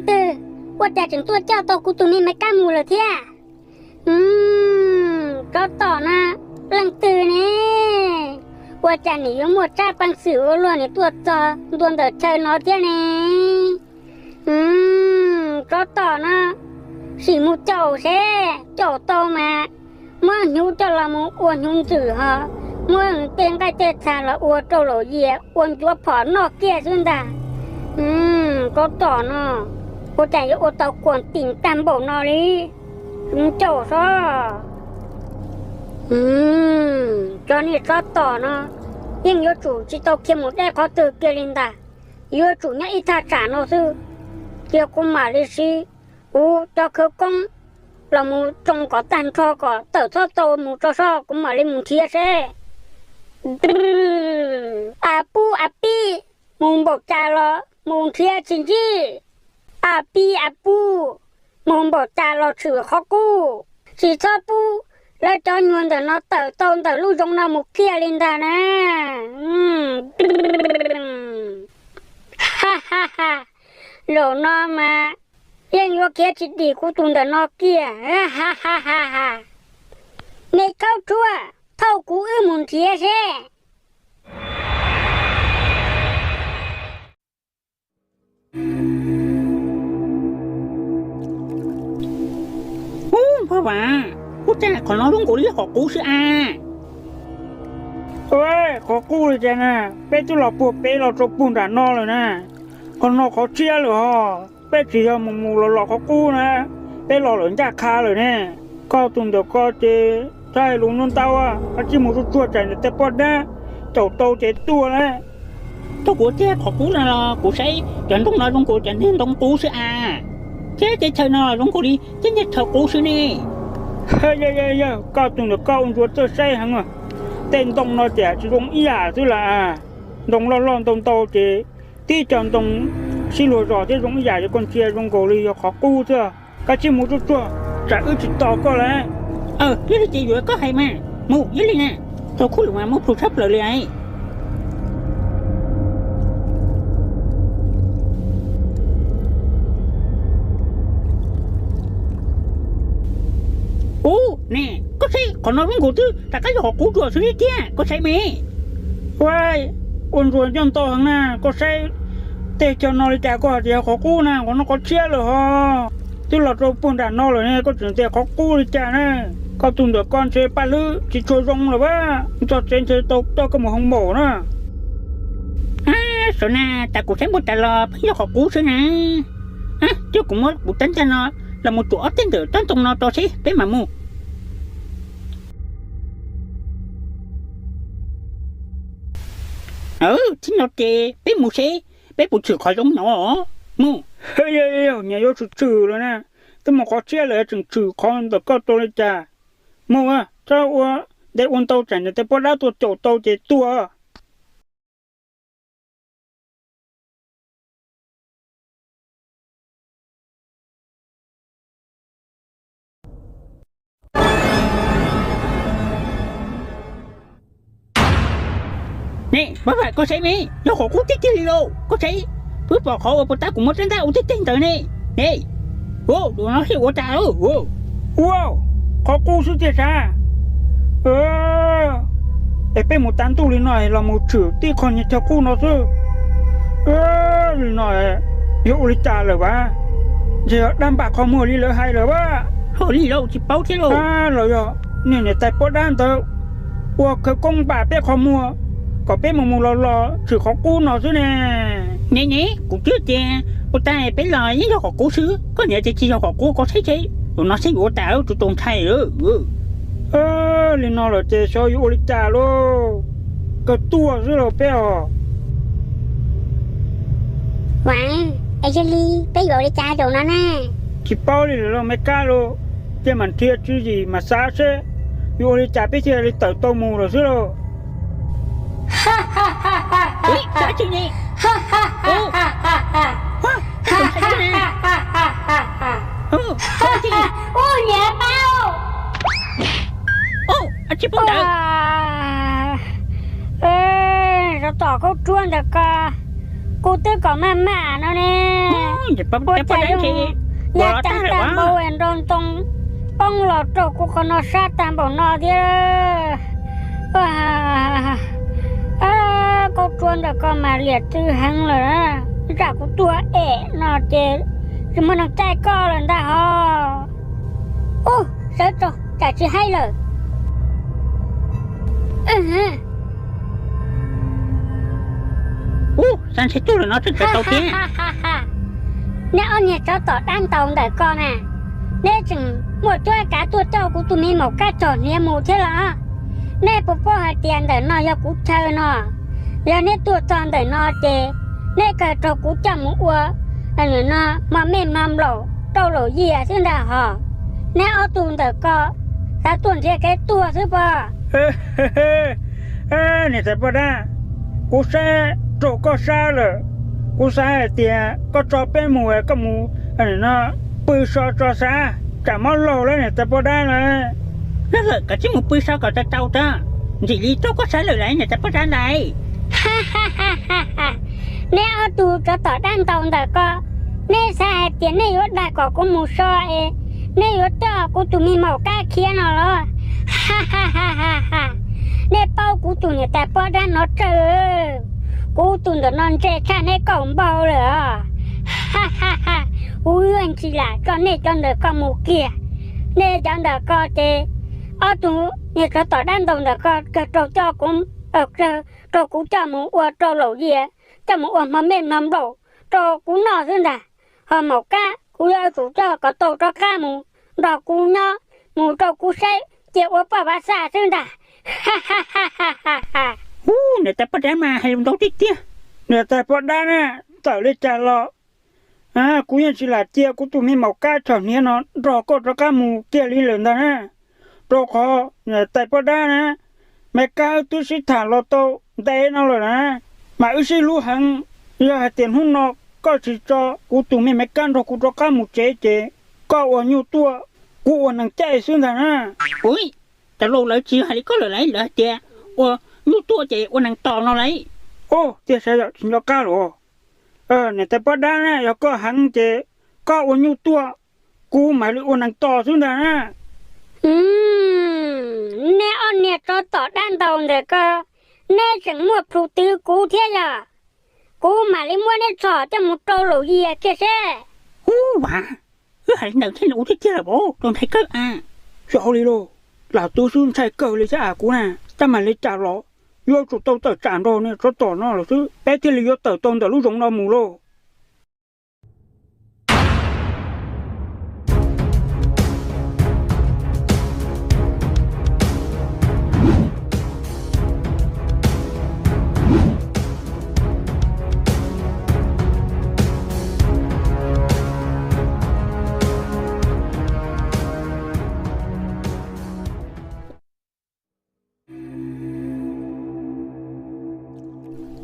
Twg, ua cas tseem tuaj coj tau kuv tus me me kab mus lawm thiab? Tsob tom no, leej twg ne? Ua cas nim yuav muaj tsab peev xwm ua luaj nim tuaj txog ntua ntawm chaw no thiab ne? Tsob tom no, sim mus caum seb, caum tau mas muab hnyuv coj los mus ua hnyuv ntxwm ho muab tej nqaij tej txha los ua rau laum yias ua ncuav phom noj kiag xwb ntag. Tsob tom no, ua cas yuav ua tau kuam tim tag npaum no li? Mus caum sob. Cov niag tsob tom no, yeej yuav tsum tsis tau khiav mus deb qhov twg kiag li ntag. Yuav tsum nyob ib thaj tsam no xwb, cia kuv mam li siv kuv cov khawv koob los mus tsoo kom tag nrho kom tawm txhob tau mus tso sob, kuv mam li mus nrhiav seb. A pub a pib, mus npaum cas los mus nrhiav tsis ntsib. A pib a pub, mus npaum cas los tshwm qhov qub, tsis txhob pub lawv cov nyuag ntawm no tawm tau ntawm lub zoov no mus kiag li ntag na. Ha ha ha, zaum no mas yeej yuav khiav tsis dim kuv tus ntawm no kiag. Ha ha ha ha, me khaub tshuab, thauj kuv wb mus nrhiav seb. Ub, Npawg Vam, ub, cas qhov no zoo nkaus li qhov qub xwb a. Qhov qub li cas na, peb twb los puag peb los rau puag nram no lawm na. Qhov no qhov tshiab lawm hos, peb tsis yog mus mus los los qhov qub na, peb los lawm ncaj qha lawm ne. Koj tus ntawm ko ces txhob hais lus ntau ntau, koj cia li mus tsuag tsuag tsam ntawm tej poj dab caum tau ces tuaj na. Thaum kuv ua tiag qhov qub no los kuv saib cov ntoo no zoo nkaus cov niag ntoo qub xwb a, thiab teb chaws no zoo nkaus li tej niag chaw qub xwb ne. Yog yog yog, koj tus ntawm koj ua ntsuas txawj saib heev, tej ntoo no cas tsis zoo ib yam xwb las. Ntoo loj loj ntau ntau ces tib co ntoo sib luag zos thiab zoo ib yam, ces koj ntsia zoo nkaus li yog qhov qub xwb. Koj cia li mus tsuag tsuag tsam wb tsis tos koj lawm. Yog li ces yuav koj hais mas, mus ib li na, tau khuj lwm mas muab plhus tshaj plaws li. Ub, ne, koj saib qhov no zoo nkaus twb rov qab yog qhov qub dua xwb thiab, koj saib me. Ua, ua ntsuas ncauj ntau heev na, koj saib tej chaw no li cas koj hais tias yog qhov qub na, qhov no qhov tshiab lawm hos. Twb los rau puag nram no lawm ne, koj tseem tias qhov qub li cas na? Koj tus ntawm koj ntshe paj hlwb tsis tshua zoo lawm a, txog tsev ntshe tau coj koj mus hoo maum na. Saum na, tas kuv saib npau taws los pheej yog qhov qub xwb na. Coj kuv muab kuv tab ncaj no los mus tsuam ob teg ntawm tsob ntoo no rau seb peb mam mus. Txij no ces peb mus seb peb puas tshwm qhov zoo no. Mus. Nyias yuav tshwm tshwm lawm na, twb mus qhov tshiab lawm tseem tshwm qhov ntawm koj rau li cas? Mus, txhob ua ntev ua ntau tsam nws tej poj dab tuaj caum tau ces tuag. Ne, Npawg Vam, koj saib me, yog qhov qub tiag tiag li lauj, koj saib, wb pom qhov uas puag ta kuv muab rab ntaj ua teg teg ntawd ne. Ne, ua no seb ua cas. Ua, qhov qub xwb tiag sav. Es peb mus tav ntuj li no los mus tshwm tib qho niag chaw qub no xwb. Li no yog ua li cas lawm vas? Ntshe yog dab npam qhov muag li lawv hais lawm vas. Hos li lauj, tsis paub thiab lauj. Los yog niag niam tais poj dab ntawd ua khawv koob npam peb qhov muag kom peb mus mus los los tshwm qhov qub no xwb ne. Ne ne, kuv twb tias puag ta peb los yeej yog qhov qub xwb, koj niam tias tsis yog qhov qub, koj saib seb, ua no seb yuav ua tas, tsis tau ntshai. Li no lawm ces xyov yuav ua li cas lauj. Kawg tuag xwb lauj peb os. Vas, es yog li peb yuav ua li cas zaum no na? Tsis paub li lawm lauj me kab lauj. Cia mam nrhiav tswv yim mam xav seb yuav ua li cas peb thiaj li tawm tau mus lawm xwb lauj. Ua niam pab, tsis paub ntawd. Tsov tom khaub ruab ntawm ko, Kuv twb kom maj mam no ne. Ua cas yog tag npaum nroo ntoo poob los raug kuv qhov no sab tag npaum no thiab. Kaub tsuab ntawm ko mas liam txwv heev lawm, tsam kuv tuag em no ces tsis muaj neeg caij koj lawm ntag hos. Ub, sawv tso, tsam tsis haib lawm. Ub, xav ntshe tuag lawm no tseem tau thiab. Neb ob niag tsov tom dab ntaus ntawm ko na, neb tseem muaj cuab kav tuaj coj kuv tus me maum kab txog hniav mus thiab los? Neb puas paub hais tias ntawm no yog kuv chaw no? Yog neb tuaj txog ntawm no ces neb kawg raug kuv coj mus ua no hmo mej hmo nplaum rau laum yias xwb ntag hos. Neb ob tug ntawm ko xav tuaj nrhiav kev tuag xwb pob? Niam tais poj dab, kuv saib raug koj sab lawm, kuv xav hais tias koj tso peb mus, koj mus no pw so tso xav, tsam mob laug lawm niam tais poj dab na. Lawm koj tsis mus pw so kom tau tau tso, ntxim li raug koj sab lawm lauj niam tais poj dab ntag. Neb ob tug tsov tom dab ntaus ntawm ko, neb xav hais tias neb yuav dag kom kuv mus so es neb yuav coj kuv tus me maum kab khiav no los? Nej paub kuv tus niam tais poj dab no tsawg, kuv tus ntawm no ntse tshaj neb kaum npaug lawm os. Kuv ntshai lam coj nej cov ntawm ko mus kiag. Nej cov ntawm ko ces ob tug niag tsov tom dab ntaus ntawm ko kawg raug coj kuv, kawg raug kuv coj mus ua rau laum yias, coj mus ua hmo mej hmo nplaum rau kuv noj xwb ntag. Ho maum kab kuv yuav tsum coj kom tau rov qab mus nrog kuv nyob, mus rau kuv saib cia ua poj vav xaj xwb ntag. Ub, niam tais poj dab mas hais lus ntau tiag tiag. Niam tais poj dab na, txawm li cas los kuv yeej tsis lam cia kuv tus me maum kab txog hniav no nrog koj rov qab mus kiag li lawm ntag na. Rau qhov niam tais poj dab na, me kab wb twb sib tham los tau ntev no lawm na, mas wb sib hlub heev. Yog hais tias hnub no koj tsis tso kuv tus me me kab nrog kuv rov qab mus tsev ces koj ua nyuj tuaj, kuv ua nees caij xwb ntag na. Ua cas lawv tsis hais li koj lawm lauj, lawv hais tias ua nyuj tuaj ces ua nees tos no lauj. Ub, tiag sav yom, tsis nco qab lawm. Niam tais poj dab na, yog koj heev ces koj ua nyuj tuaj, kuv mam li ua nees tos xwb ntag na. Nej ob niag tsov tom dab ntaus ntawm ko, neb tseem muaj plhus twv kuv thiab yog? Kuv mam li muab neb txhom coj mus rau laum yias kiag seb. Ub, vas, wb hais li ntawd thiaj li ua tiag tiag lawm, rau ntshai kawg a. Tsis hauj li lauj, lam twv xwb ntshai kawg li thiab a kuv na. Tab mas li cas los yuav tsum tau tawm tsam nrog niag tsov tom no lawm xwb peb thiaj li yuav tawm tau ntawm lub zoov no mus lauj.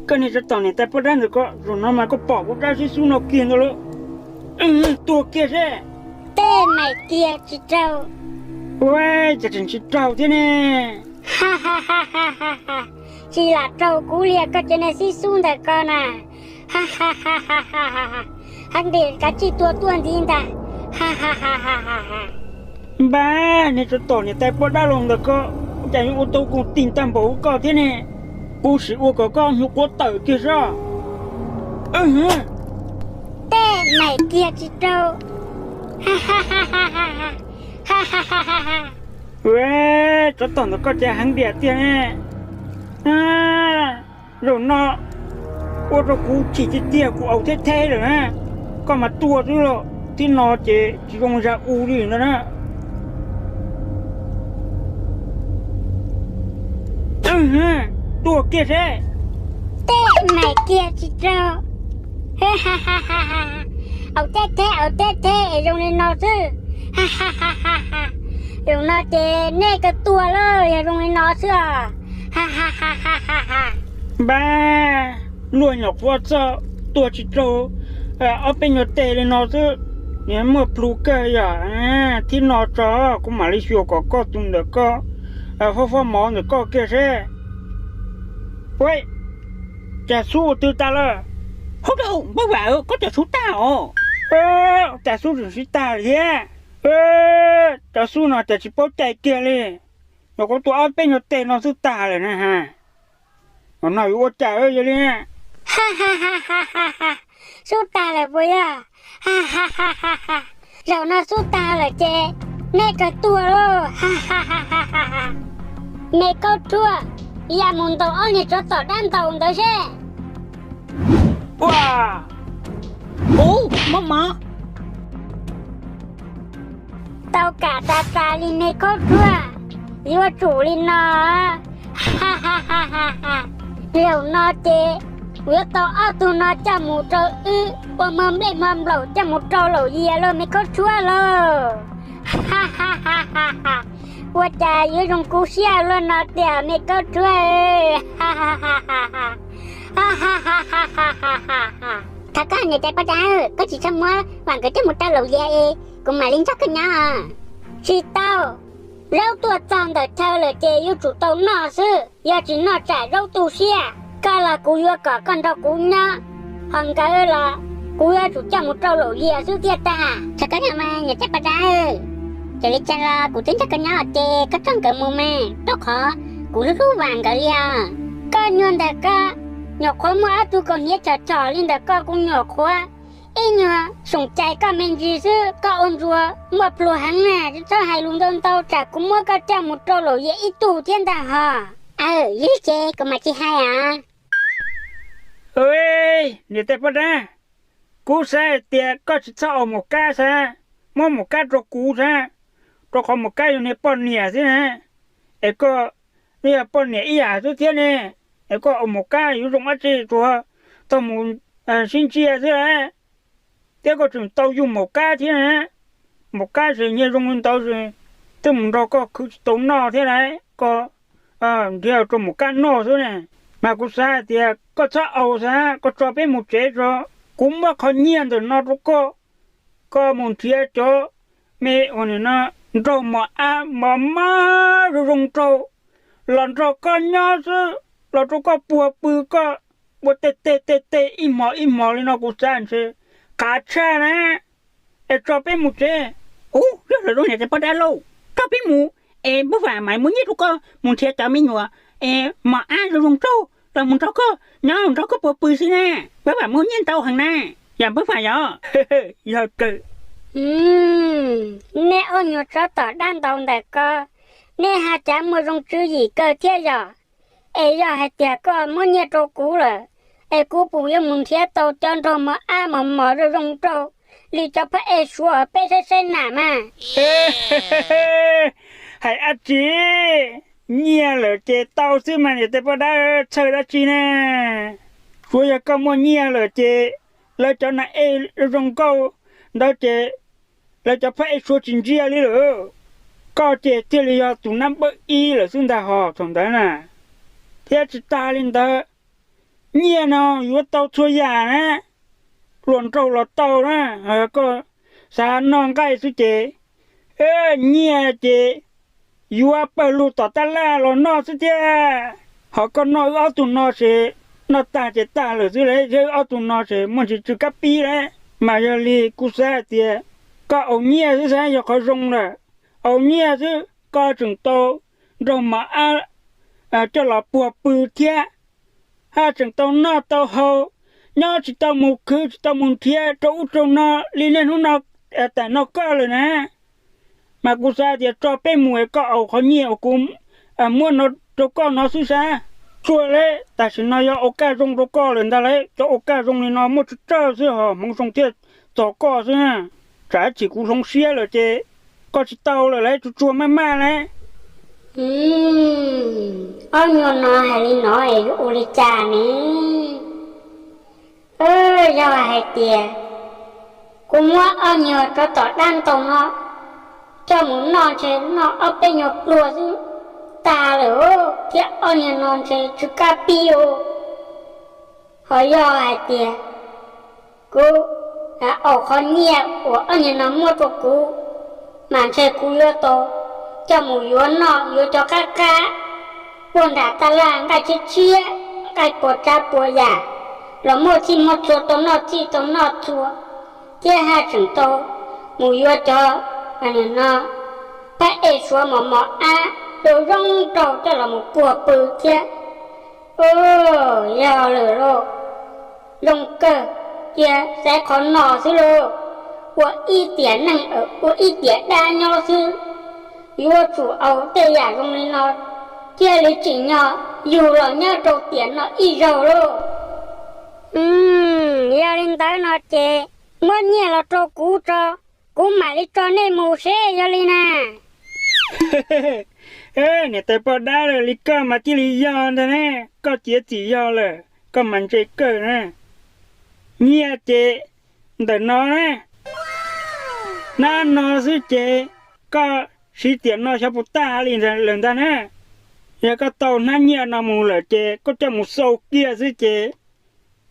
Koj niag tsov tom niam tais poj dab ntawm ko, zaum no mas koj pom kuv rab sib xub no kiag ntawd lauj. Tuag kiag seb. Tej maim kiag tsis raug. Ua cas tseem tsis raug thiab ne? Tsis lam raug kuv li koj cov niag sib xub ntawm ko na. Heev tiag, kav tsij tua tuaj ntxiv ntag. Npab, niag tsov tom niam tais poj dab los ntawm ko, cas yuav ua tau koom tis tag npaum koj thiab ne? Kuv sim ua kom koj hnyuv quav tawm kiag seb. Tej maim kiag tsis raug. Tsov tom ntawm koj cas heev tiag tiag ne. Zaum no ua rau kuv chim tiag tiag, kuv au theb theb lawm na. Koj mas tuaj xwb los, thib no ces tsis zoo zag u li ntag na. Tuaj kiag seb. Tej maim kiag tsis raug. Au theb theb, au theb theb es zoo li no xwb. Zaum no ces nej kawg tuag lawm, yog zoo li no xwb os. Npab, luag nyuam qhuav txog tuag tsis raug ob peb nyuag teg li no xwb, nws muaj plhus kawg yom. Thib no tso, kuv mam li xyuas kom koj tus ntawm koj, foj foj mov ntawm koj kiag seb. Ua cas xub ua twg tas lawm? Qhov rau npawg Vam, koj cov xub tag os. Cas xub tseem sib tag li thiab? Cov xub no cas tsis paub cai kiag li. Nyuam qhuav tua ob peb nyuag teg no xwb tag lawm na ha. Zaum no yuav ua cas yog li? Xub tag lawm puas yog? Zaum no xub tag lawm ces nej kawg tuag lauj. Me Kaub Rhuaj, ya mus ntaus ob niag tsov tom dab ntaus ntawd seb. Ua, ub, mob mov. Tau kam tas tas li me Kaub Rhuaj, yuav tsum li no. Zaum no ces kuv yuav tau ob tug no coj mus rau wb ua hmo nplej hmo nplaum coj mus rau Laum Yias lauj me Kaub Rhuaj lauj. Ua cas yuav zoo kub siab luaj no tiag me Kaub Rhuaj. Thov koj niam tais poj dab, koj tsis txhob muab Vam nkawd coj mus rau Laum Yias es kuv mam li nrog koj nyob. Tsis tau, zaub tuaj txog ntawm chaw lawm ces yuav tsum tau noj xwb, yog tsis noj tsam zaub tu siab. Koj los kuv yuav kom koj nrog kuv nyob, ho nkawd los kuv yuav tsum coj mus rau Laum Yias xwb thiaj tag. Thov koj niam tais poj dab, ces li cas los kuv twb nrog koj nyob ces koj tso nkawd mus mas, rau qhov kuv hlub hlub Vam nkawd li os. Koj nyuag ntawm koj, nyuam qhuav muaj ob tug kaus hniav chom chom li ntawm koj kuv nyuam qhuav ib nyuag xoom cais koj me ntsis xwb koj ua ntsuag muaj pluag heev na, txhob hais lus ntau ntau tsam kuv muab koj coj mus rau Laum Yias ib tug thiab ntag hos. Aw, yog li ces kuv mam tsis hais os. Niam tais poj dab, kuv xav hais tias koj tsis txhob ua maum kab xav, muab maum kab rau kuv xav, rau qhov maum kab yog niag poj niam xwb na, es koj yog poj niam ib yam xwb thiab ne, es koj ua maum kab yuav zoo dab tsi, tsuas tau mus sib ntsia xwb lawm, thiab koj tseem tau yug maum kab thiab na. Maum kab ces nyiaj zoo li ntawd es twb mus nrog koj khwv tsis tau noj thiab lawm, koj nrhiav rau maum kab noj xwb ne. Mas kuv xav hais tias koj txhob ua xav, koj tso peb mus tsev tso, kuv muab qhov nyiaj ntawm no rau koj, koj mus nrhiav cov me ua nraug mos ab mos mos zoo zoo nraug los nrog koj nyob xwb, los rau koj puag pw, koj ua tej tej tej tej ib hmos ib hmos li no kuv xav ntshe qab tshaj na. Es tso peb mus tsev. Ub, yog lawm niam tais poj dab lauj, tso peb mus, es npawg Vam mam muab nyiaj rau koj mus nrhiav cov me nyuam es mos ab zoo zoo nraug los mus nrog koj nyob nrog koj puag pw xwb na. Npawg Vam muaj nyiaj ntau heev na, yog npawg Vam yog. Yog kawg. Nej ob nyuag tsov tom dab ntaus ntawm ko, nej hais cas muaj zoo tswv yim kawg thiab yog? Es yog hais tias koj muab nyiaj rau kuv lawm, es kuv puas yuav mus nrhiav tau cov nraug mos ab mos mos zoo zoo nraug li cov phab ej suav peb saib saib na mas? Hais dab tsi, nyiaj lawm ces tau xwb mas niam tais poj dab, txhawj dab tsi ne. Tsuav yog koj muaj nyiaj lawm ces lawv cov nas ej zoo nkauj ntawd ces lawv cov phab ej suav tsis ntsia li lawm. Koj ces thiaj li yog tus nab npawb ib lawm xwb ntag hos thaum ntawd na. Thiab tsis tas li ntawd, nyiaj no yuav tau txhua yam na, hluas nraug los tau na. Koj xav noj nqaij xwb ces nyiaj ces yuav pawg lug tom tab laj los noj xwb thiab. Ho koj noj wb ob tug no ces noj tag ces tag lawm xwb lauj, thiab wb ob tug no ces muaj ntsis tsw kab pib lauj. Mas yog li kuv xav hais tias koj ua nyiaj xwb xav yog qhov zoo lawm. Ua nyiaj xwb koj tseem tau nraug mos ab coj los puag pw thiab, haj tseem tau noj tau haus, nyob tsis tau mus khwv tsis tau mus nrhiav rau ub rau no li niaj hnub no tam no koj lawm na. Mas kuv xav tias tso peb mus es koj ua qhov nyiaj uas kuv muab no rau koj no xwb sab. Tsuag lauj, tam sim no yog ua kaj zoo rau koj lawm ntag lauj, cov ua kaj zoo li no muaj tsawg tsawg xwb hos hmoov zoo thiaj txog koj xwb. Tsam ib chim kuv hloov siab lawm ces koj tsis tau lawm lauj, tsuag tsuag maj maj lauj. Ob nyuag no hais li no es yuav ua li cas ne? Yog hais tias kuv muab ob nyuag tsov tom dab ntaus no coj mus noj ntshe noj ob peb nyuag pluag xwb tag lawm thiab, ob nyuag no ntshe tsw kab pib ua. Ho yog hais tias kuv ua qhov nyiaj uas ob nyuag no muab rau kuv, mas ntshe kuv yuav tau coj mus yuav noj yuav cov qab qab puag nram tab laj, nqaij tshiab tshiab, nqaij puas tsav puas yam, los muaj txij muaj txhua tau noj txij tau noj txhua, thiab haj tseem tau mus yuav cov no pab ej suav mos mos ab zoo zoo nraug coj los mus puag pw thiab. Yog lawm lauj, zoo kawg, cia xaiv qhov no xwb lauj. Ua ib tiam neeg, ua ib tiam dab nyob xwb, yuav tsum ua tej yam zoo li no thiaj li tsim nyog yug los nyob rau tiam no ib zaug lauj. Yog li ntawd no ces muab nyiaj los rau kuv tso, kuv mam li tso nej mus seb yog li na. Niam tais poj dab, li koj mas thiaj li yog ntag ne, koj txiav txim yog lawm koj mas ntse kawg na. Nyiaj ces ntawm no na, hnab no xwb ces koj siv tiam no xyov puas tag li lawm ntag na. Yog koj tau hnab nyiaj no mus lawm ces koj coj mus xau kiag xwb ces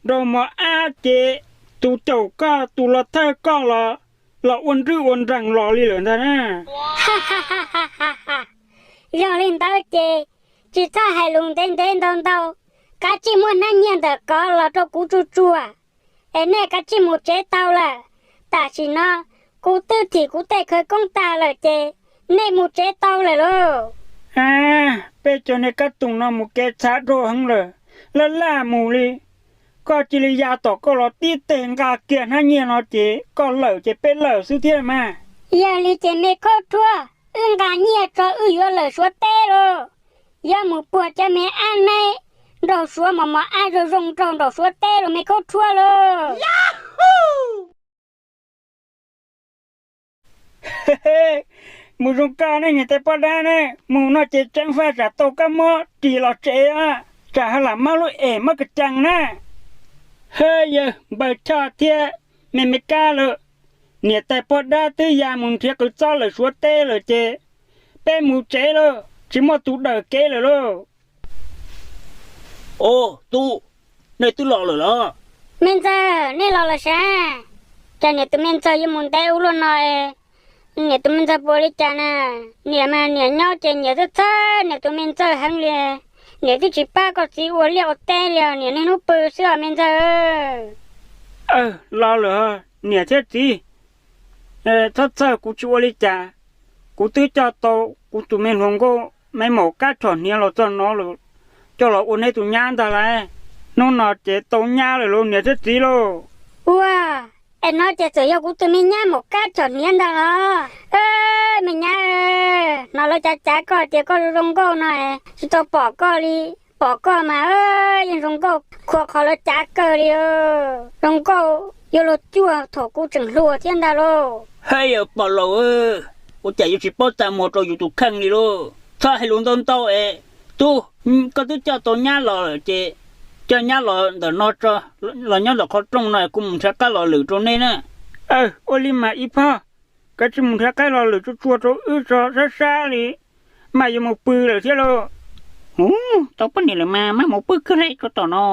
nrog mos ab ces tus caum koj tus los thawj koj los, los ua nrwj ua nrees los li lawm ntag na. Yog li ntawd ces tsis txhob hais lus ntev ntev ntau ntau, kav tsij muab hnab nyiaj ntawm ko los rau kuv tsuag tsuag, es nej kav tsij mus tsev tau lawm. Tam sim no kuv twb thim kuv tej khawv koob tag lawm ces nej mus tsev tau lawm lauj. Peb cov niag kab toom no mus kev txhav dua heev lawm, laj laj mus li. Koj cia li ya tom koj los tib teg nqa kiag hnab nyiaj no ces koj lawm ces peb lawm xwb thiab mas. Yog li ces me khaub thuab, wb nqa nyiaj tso wb yuav lawm Suav teb lauj. Yuav mus puag cov me ab neb nraug Suav mos mos ab zoo zoo nraug nraum Suav teb los me khaub thuab lauj. Mus zoo koj ne niam tais poj dab ne, mus no ces tseeb faj tsam tau kab mob ris los tsev, tsam ho lam mob lub es mob kas cees na. Hawb, yawg npawg Choj thiab me me kab lawm, niam tais poj dab twb ya mus nrhiav qws txob lawm Suav teb lawm ces peb mus tsev lauj, tsis muaj tus dawm kev lawm lauj. Au, tub, nej twb los lawm los? Me ntxawg, nej los lawm sav? Cas niam tus me ntxawg yuav mus ntev ua luaj no es niam tus me ntxawg puas ua li cas na? Niam mas niam nyob ces niam twb txhawj niam tus me ntxawg heev li. Niam twb tsis pab koj txiv ua liaj ua teb li os, niam niaj hnub pw xwb os me ntxawg. Los lawm niam thiab txiv, txhob txhawj, kuv tsis ua li cas. Kuv twb coj tau kuv tus me hluas nkauj me maum kab chom hniav los txog no lawm, coj los ua neb tus nyab ntag lauj. Hnub no ces tau nyab lawm lauj niam thiab txiv lauj. Ua, es no ces txawm yog kuv tus me nyab maum kab chom hniav ntag los? Me nyab, hnov lawv cav cav koj tias koj zoo nkauj no, tsis tau pom koj li. Pom koj mas yeej zoo nkauj, khua qhov lawv cav kawg li. Zoo nkauj yuav luag cuag thaum kuv tseem hluas thiab ntag lauj. Hej yawg pog laus, ua cas yuav tsis paub txaj muag rau yus tus kheej li lauj? Txhob hais lus ntau ntau es. Tub, koj twb coj tau nyab los lawm ces coj nyab los ntawm no tso, los nyob ntawm qhov rooj no kuv mus nrhiav qab los lwm rau nej na. Ua li mas ib phog, kav tsij mus nrhiav qab los lwm tsuag tsuag rau wb tso, sab sab li mas yuav mus pw lawm thiab lauj. Hu, tau poj niam lawm mas maj mus pw kawg li rau tom no.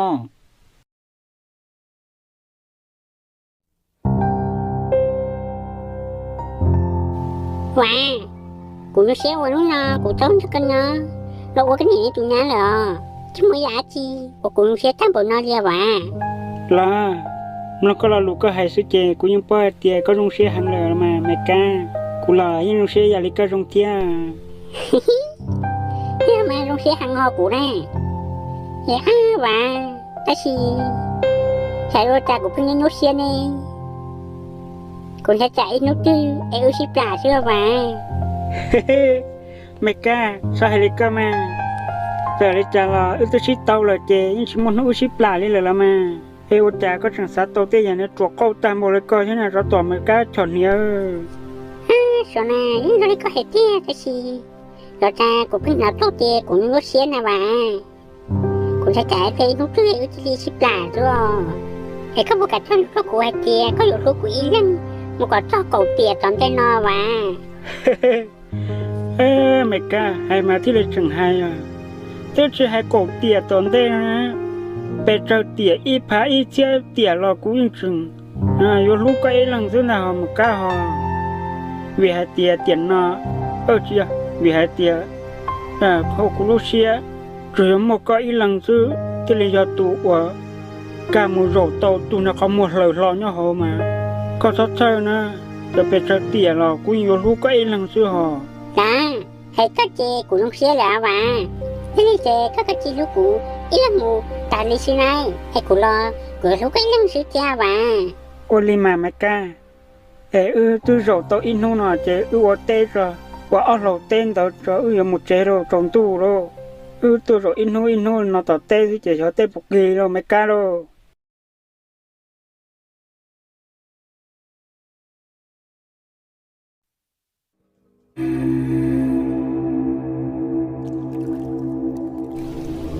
Vam, kuv zoo siab uas hnub no kuv tau nrog koj nyob los ua koj niam tus nyab lawm os. Tsis muaj ib yam dab tsi uas kuv zoo siab tag npaum no li Vam. Los, mloog koj lo lus koj hais xwb ces kuv yeej paub hais tias koj zoo siab heev lawm mas me kab. Kuv los yeej zoo siab ib yam li koj zoo thiab. Yog mas zoo siab heev ho kuv na. Es ab Vam, tab sis xyov ua cas kuv pheej nyuaj nyuaj siab ne. Kuv ntshai tsam ib hnub twg es wb sib plam xwb Vam. Me kab, txhob hais li koj mas. Txawm li cas los wb twb sib tau lawm ces yeej tsis muaj hnub wb sib plam li lawm los mas. Es ua cas koj tseem xav tau tej yam no ruam qauj tag npaum li koj thiab na, tsov tom me kab chom hniav. Xyov na, yeej zoo li koj hais tiag tab sis xyov cas kuv pheej hnov tuaj ces kuv nyuaj nyuaj siab na Vam. Kuv ntshai tsam ib hnub twg wb cia li sib plam xwb os. Es koj puas kam cog lus rau kuv hais tias koj yuav hlub kuv ib leeg mus kom txog kaum tiam tom ntej no Vam? Me kab, hais mas thiaj li tseem hais os. Twb tsis hais kaum tiam tom ntej no, pes tsawg tiam ib phav ib txhiab tiam los kuv yeej tseem yuav hlub koj ib leeg xwb ntag hos me kab hos. Vim hais tias tiam no, tsis yog, vim hais tias hauv kuv lub siab tsuas yog muaj koj ib leeg xwb thiaj li yog tus uas Koj mus zaum tau tus nws qhov muag hlaws hlo nyob hauv mas koj txhob txhawj na, cov pes tsawg tiam los kuv yeej yuav hlub koj ib leeg xwb hos. Kav, hais koj ces kuv zoo siab lawm Vas. Yog li ces koj kav tsij hlub kuv ib leeg mus tas li xwb na, es kuv los kuv yuav hlub koj ib leeg xwb thiab Vas. Ua li mas Maiv Kab, es wb twb zaum tau ib hnub no ces wb ua teb tso, ua ob hlau teb ntawd tso wb yuav mus tsev lauj, tsaus ntuj lauj. Wb tuaj zaum ib hnub ib hnub no tom teb xwb ces xyov teb puas kig lauj Maiv Kab lauj.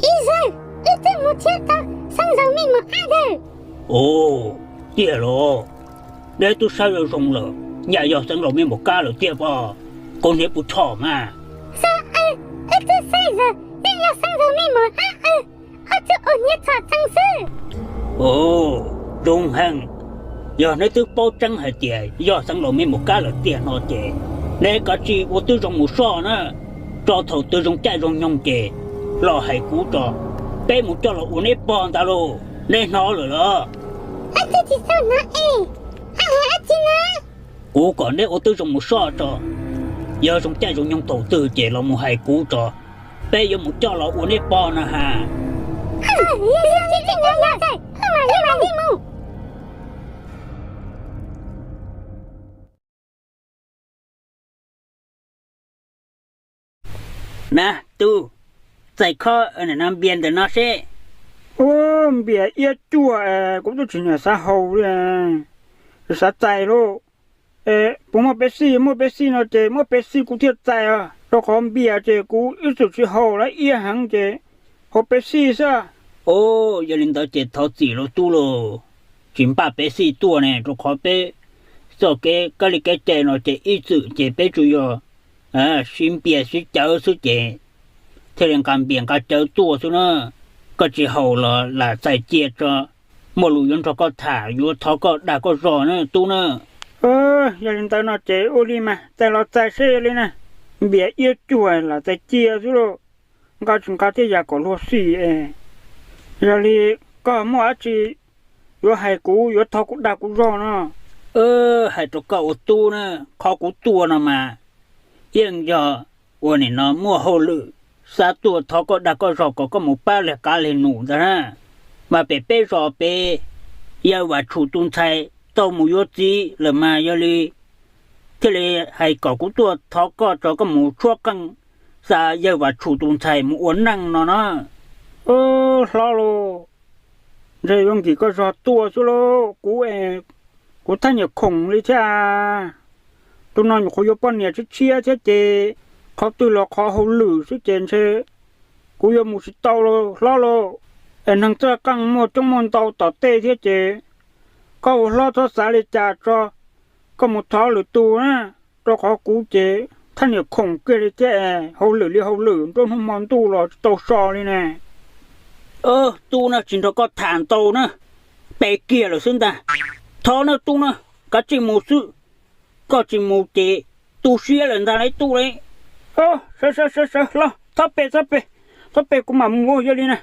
Ib zaug, wb twb mus thiab tau xeeb zaug me mos ab lawm. Ua tiag los? Neb twb saib zoo zoo lawm, nyaj yog xeeb zaug me mos kab lawm tiag pob? Koj hniav puas txhom mas? Xav, wb twb saib zoo, yeej yog xeeb zaug me mos ab, ob tug ua hniav txhom tsees xwb. Ua, zoo heev. Yog neb twb paub tseeb hais tias yog xeeb zaug me mos kab lawm tiag no ces neb kav tsij ua tib zoo mus soj na, tso thaum twg zoo caij zoo nyoog ces los hais kuv tso, peb mus coj los ua neb pog ntag lauj. Neb hnov lawm los? Ab tsi tsis tau hnov es, ab hais ab tsi na? Kuv kom neb ua tib zoo mus soj tso, yog zoo caij zoo nyoog thaum twg ces los mus hais kuv tso, peb yuav mus coj los ua neb pog no ha. Na tub, txais khob npias ntawm no seb. Ua, npias iab cuaj es kuv twb tsis nyiam xav haus li, xav txais lauj. Es puas muaj peb xij? Muaj peb xij no ces muab peb xij kuv thiaj txais os, rau qhov npias ces kuv ib txwm tsis haus lawm, iab heev ces haus peb xij xwb. Ua, yog li ntawd ces thov txim lauj tub lauj, tsis npaj peb xij tuaj ne, rau qhov peb txoj kev kab li kev cai no ces ib txwm ces peb tsuas yog sib npias sib cawv xwb ces thiaj li nqa npias nqa cawv tuaj xwb na. Koj tsis haus los lam txais cia tso, muaj lus yuav nrog koj tham, yuav thov koj dag koj zog na tub na. Yog li ntawd no ces ua li mas txais los txais seb yog li na. Npias iab cuag lam txais cia xwb lauj, nqa tsis nqa thiab yam kom luag xim es. Yog li koj muaj dab tsi yuav hais kuv, yuav thov kuv dag kuv zog no? Hais rau koj ua tub na, qhov kuv tuaj no mas yeej yog ua nim no muaj hauj lwm, xav tuaj thov koj dag koj zog kom koj mus pab leg qav leg num ntag na. Mas pem peb zos pem yawg Vam Tshum tus ntxhais tau mus yuav txiv lawm mas yog li thiaj li hais kom kuv tuaj thov koj tso koj mus tshuab qeej xa yawg Vam Tshum tus ntxhais mus ua neej no na. Hlob lauj, ntshe yuav nkim koj zog tuaj xwb lauj, kuv es kuv thaj niam khoom li thiab. Tus no nyuam qhuav yuav poj niam tshiab tshiab thiab ces qhov twg los qhov hauj lwm xwb ces ntshe kuv yuav mus tsis tau lauj hlob lauj. Es neeg txawj qeej muaj coob muaj ntau tom tej thiab ces koj ua hlob txhob xav li cas tso, koj mus thov lwm tus na, rau qhov kuv ces thaj niam khoom kiag li thiab es hauj lwm li hauj lwm nruab hnub hmo ntuj los tsis tau so li ne. Tub na, tsis nrog koj tham ntau na, pe kiag lawm xwb ntag. Thov na tub na, kav tsij mus xwb, koj tsis mus ces tu siab lawm ntag lauj tub lauj. Sawv sawv sawv sawv hlob, txhob pe txhob pe, txhob pe kuv mam mus yog li na.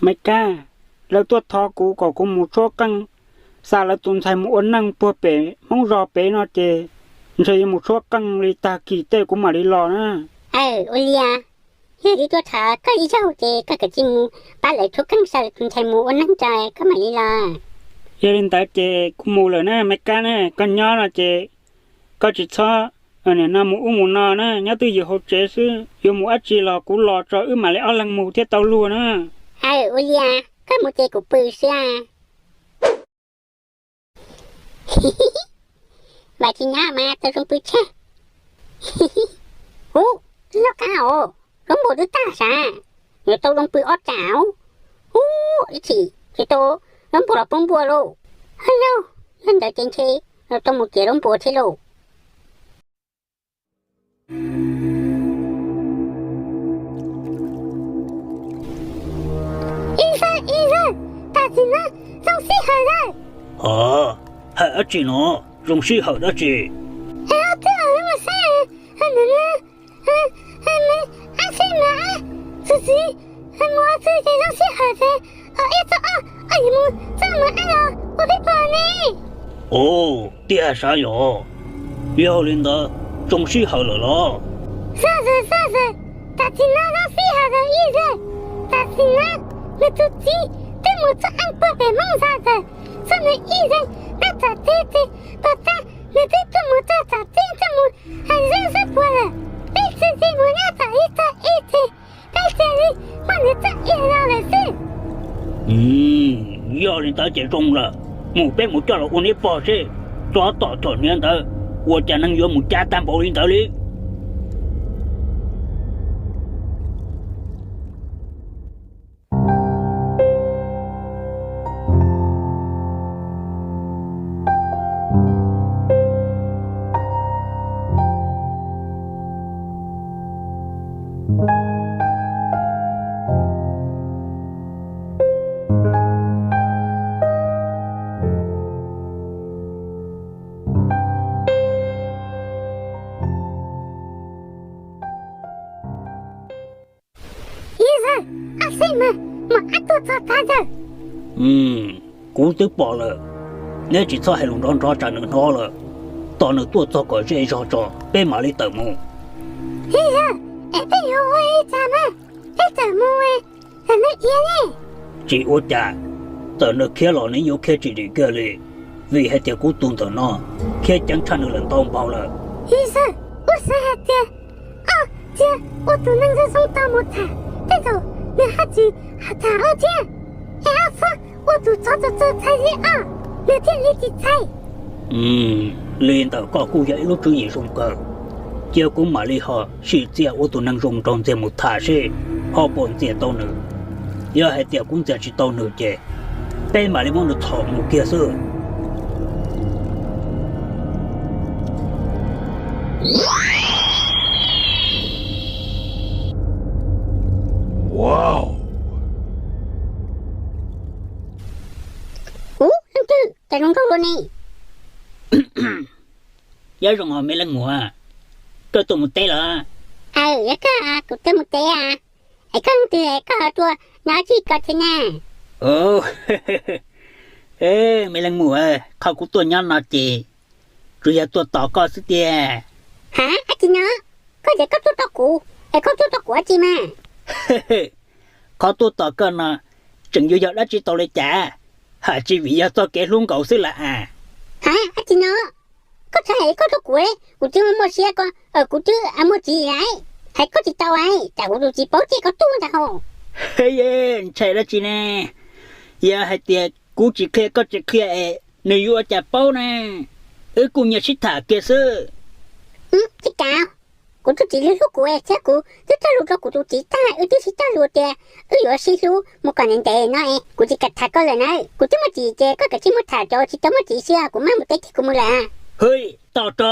Me kab, lawv tuaj thov kuv kom kuv mus tshuab qeej xa lawv tus ntxhais mus ua neej puag pem Hmoob zos pem no ces ntshe yuav mus tshuab qeej li tag kis tej kuv mam li los na. Aw, ua li, yog li tuaj thov koj ib zaug ces koj kav tsij mus pab lawv tshuab qeej xa lawv tus ntxhais mus ua neej tso koj mam li los. Yog li ntawd ces kuv mus lawm na me kab na, koj nyob no ces koj tsis txhob nim no mus ub mus no na, nyob twj ywm hauv tsev xwb, yuav mus dab tsi los kuv los tso wb mam li ob leeg mus thiaj tau luag na. Aw, ua li, koj mus ces kuv pw xwb. Vam tsis nyob mas tau zoo pw tshaj. Ub, loj qab os, zaub npua twb tag sav, yuav tau zoo pw ob tsam. Ub, ib chim tsis tau zaub npua los poob npua lauj. Haj yau, yog ntawd ces ntshe yuav tau mus txiav zaub npua thiab lauj. Ib zag ib zag, tam sim no zoo sij hawm lawm. Hawm dab tsi no? Zoo sij hawm dab tsi? Es ob tug mus saib, hais ntawd na, Ov, tiag sav yog? Yog li ntawd zoo sij hawm lawm los? Zaj zawg, zaj zawg, tam sim no zoo sij hawm lawm ib zawg. Tam sim no nws tus txiv twb mus txog eej puag pem Hmoob zaj zawg, txog nws ib zeeg nyob tom teb ces pom tag nws twb tuaj mus txog tom teb tuaj mus hais zaj zaj puag lawm. Peb txwv txiv mus nyob tom ib txog ib ces peb cia li muab nws txoj ib lo lawm xwb. Yog li ntawd ces zoo lawm, mus peb mus coj los ua niam pog seb, tsov tom chom hniav ntawd ua cas neeg yuav mus cab tag npaum li ntawd li. Ib zawg, ab xib mas, mas ab tuaj txog tag zawg. Kuv twb pom lawm, neb tsis txhob hais lus nrov nrov tsam nws hnov lawm. Tos nws tuaj txog kom zej zog tso peb mam li tawm mus. Ib zawg, es peb yuav ua li cas mas? Peb tawm mus es nws iab ne. Tsis ua cas, txawm nws khiav los nws yuav khiav tsis dim kiag li, vim hais tias kuv tus ntawm no khiav ceev tshaj nws lawm ntau npaug lawm. Ib zawg, kuv xav hais tias ob txiav ua tus neeg zoo zoo tau mus tham, tej zaum nws haj tsis tham ob txiav, es ob txhob ua tus tsov txaus txaus txhais li os, nws thiaj li tsis txhais. Li ntawm koj kuj yog ib lub tswv yim zoo kawg. Cia kuv mam li ho sim txiaj ua tus neeg zoo nraug ntxiag mus tham seb ho puas ntxias tau nws. Yog hais tias kuv ntxias tsis tau nws ces peb mam li muab nws txhom mus kiag xwb. Ub, leej twg cas zoo nraug luaj ne? Nyob zoo os me leej muam, koj tuaj mus teb los? Aw, yog koj, kuv tuaj mus teb. Es koj leej twg koj ho tuaj nyob tsis koj thiab na? Me leej muam, qhov kuv tuaj nyob no ces tsuas yog tuaj tos koj xwb tiag. Ha, dab tsi no? Koj tias koj tuaj tos kuv, es koj tuaj tos kuv dab tsi mas? Qhov tuaj tos koj no tseem yuav yog dab tsi tau li cas? Haj tsis vim yog txoj kev hlub nkaus xwb lawm as. Ha, dab tsi no? Koj txhob hais koj rau kuv, kuv twb muaj siab ko, kuv twb muaj txiv lawm, hais koj tsis tau, tsam kuv tus txiv paub ces koj tuag ntag hos. Ntshai dab tsi ne? Yog hais tias kuv tsis qhia koj tsis qhia es nws yuav ua cas paub ne? Wb kuj nyias sib tham kiag xwb. Tsis kav, kuv tus txiv hlub kuv thiab kuv twb cog lus rau kuv tus txiv tag, wb twb sib cog lus tias wb yuav sib hlub mus kom ntev ntev no es kuv tsis kam tham koj lawm na. Kuv twb muaj txiv ces koj kav tsij mus tham cov tsis tau muaj txiv xwb, kuv maj mus teb kiag kuv mus lawm. Hwj, tos tso.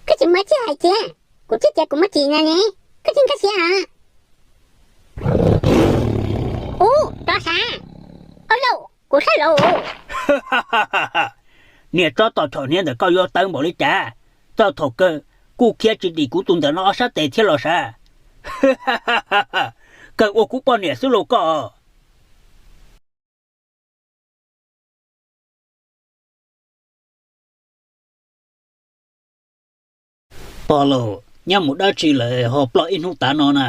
Koj tsis muaj txiv hais thiab, kuv twb tias kuv muaj txiv no ne, koj tsis nkag siab hos. Ub, rov sav. Au lauj, kuv saib lauj. Niag tsob tog chom hniav ntawm koj yuav tawv npaum li cas, txog thaum kawg kuj khiav tsis dim kuv tus ntawm no ob sab tes thiab los sav. Kawg ua kuv poj niam xwb los koj. Pog laus, nyob mus dab tsi lawm ho ploj ib hnub tav no na?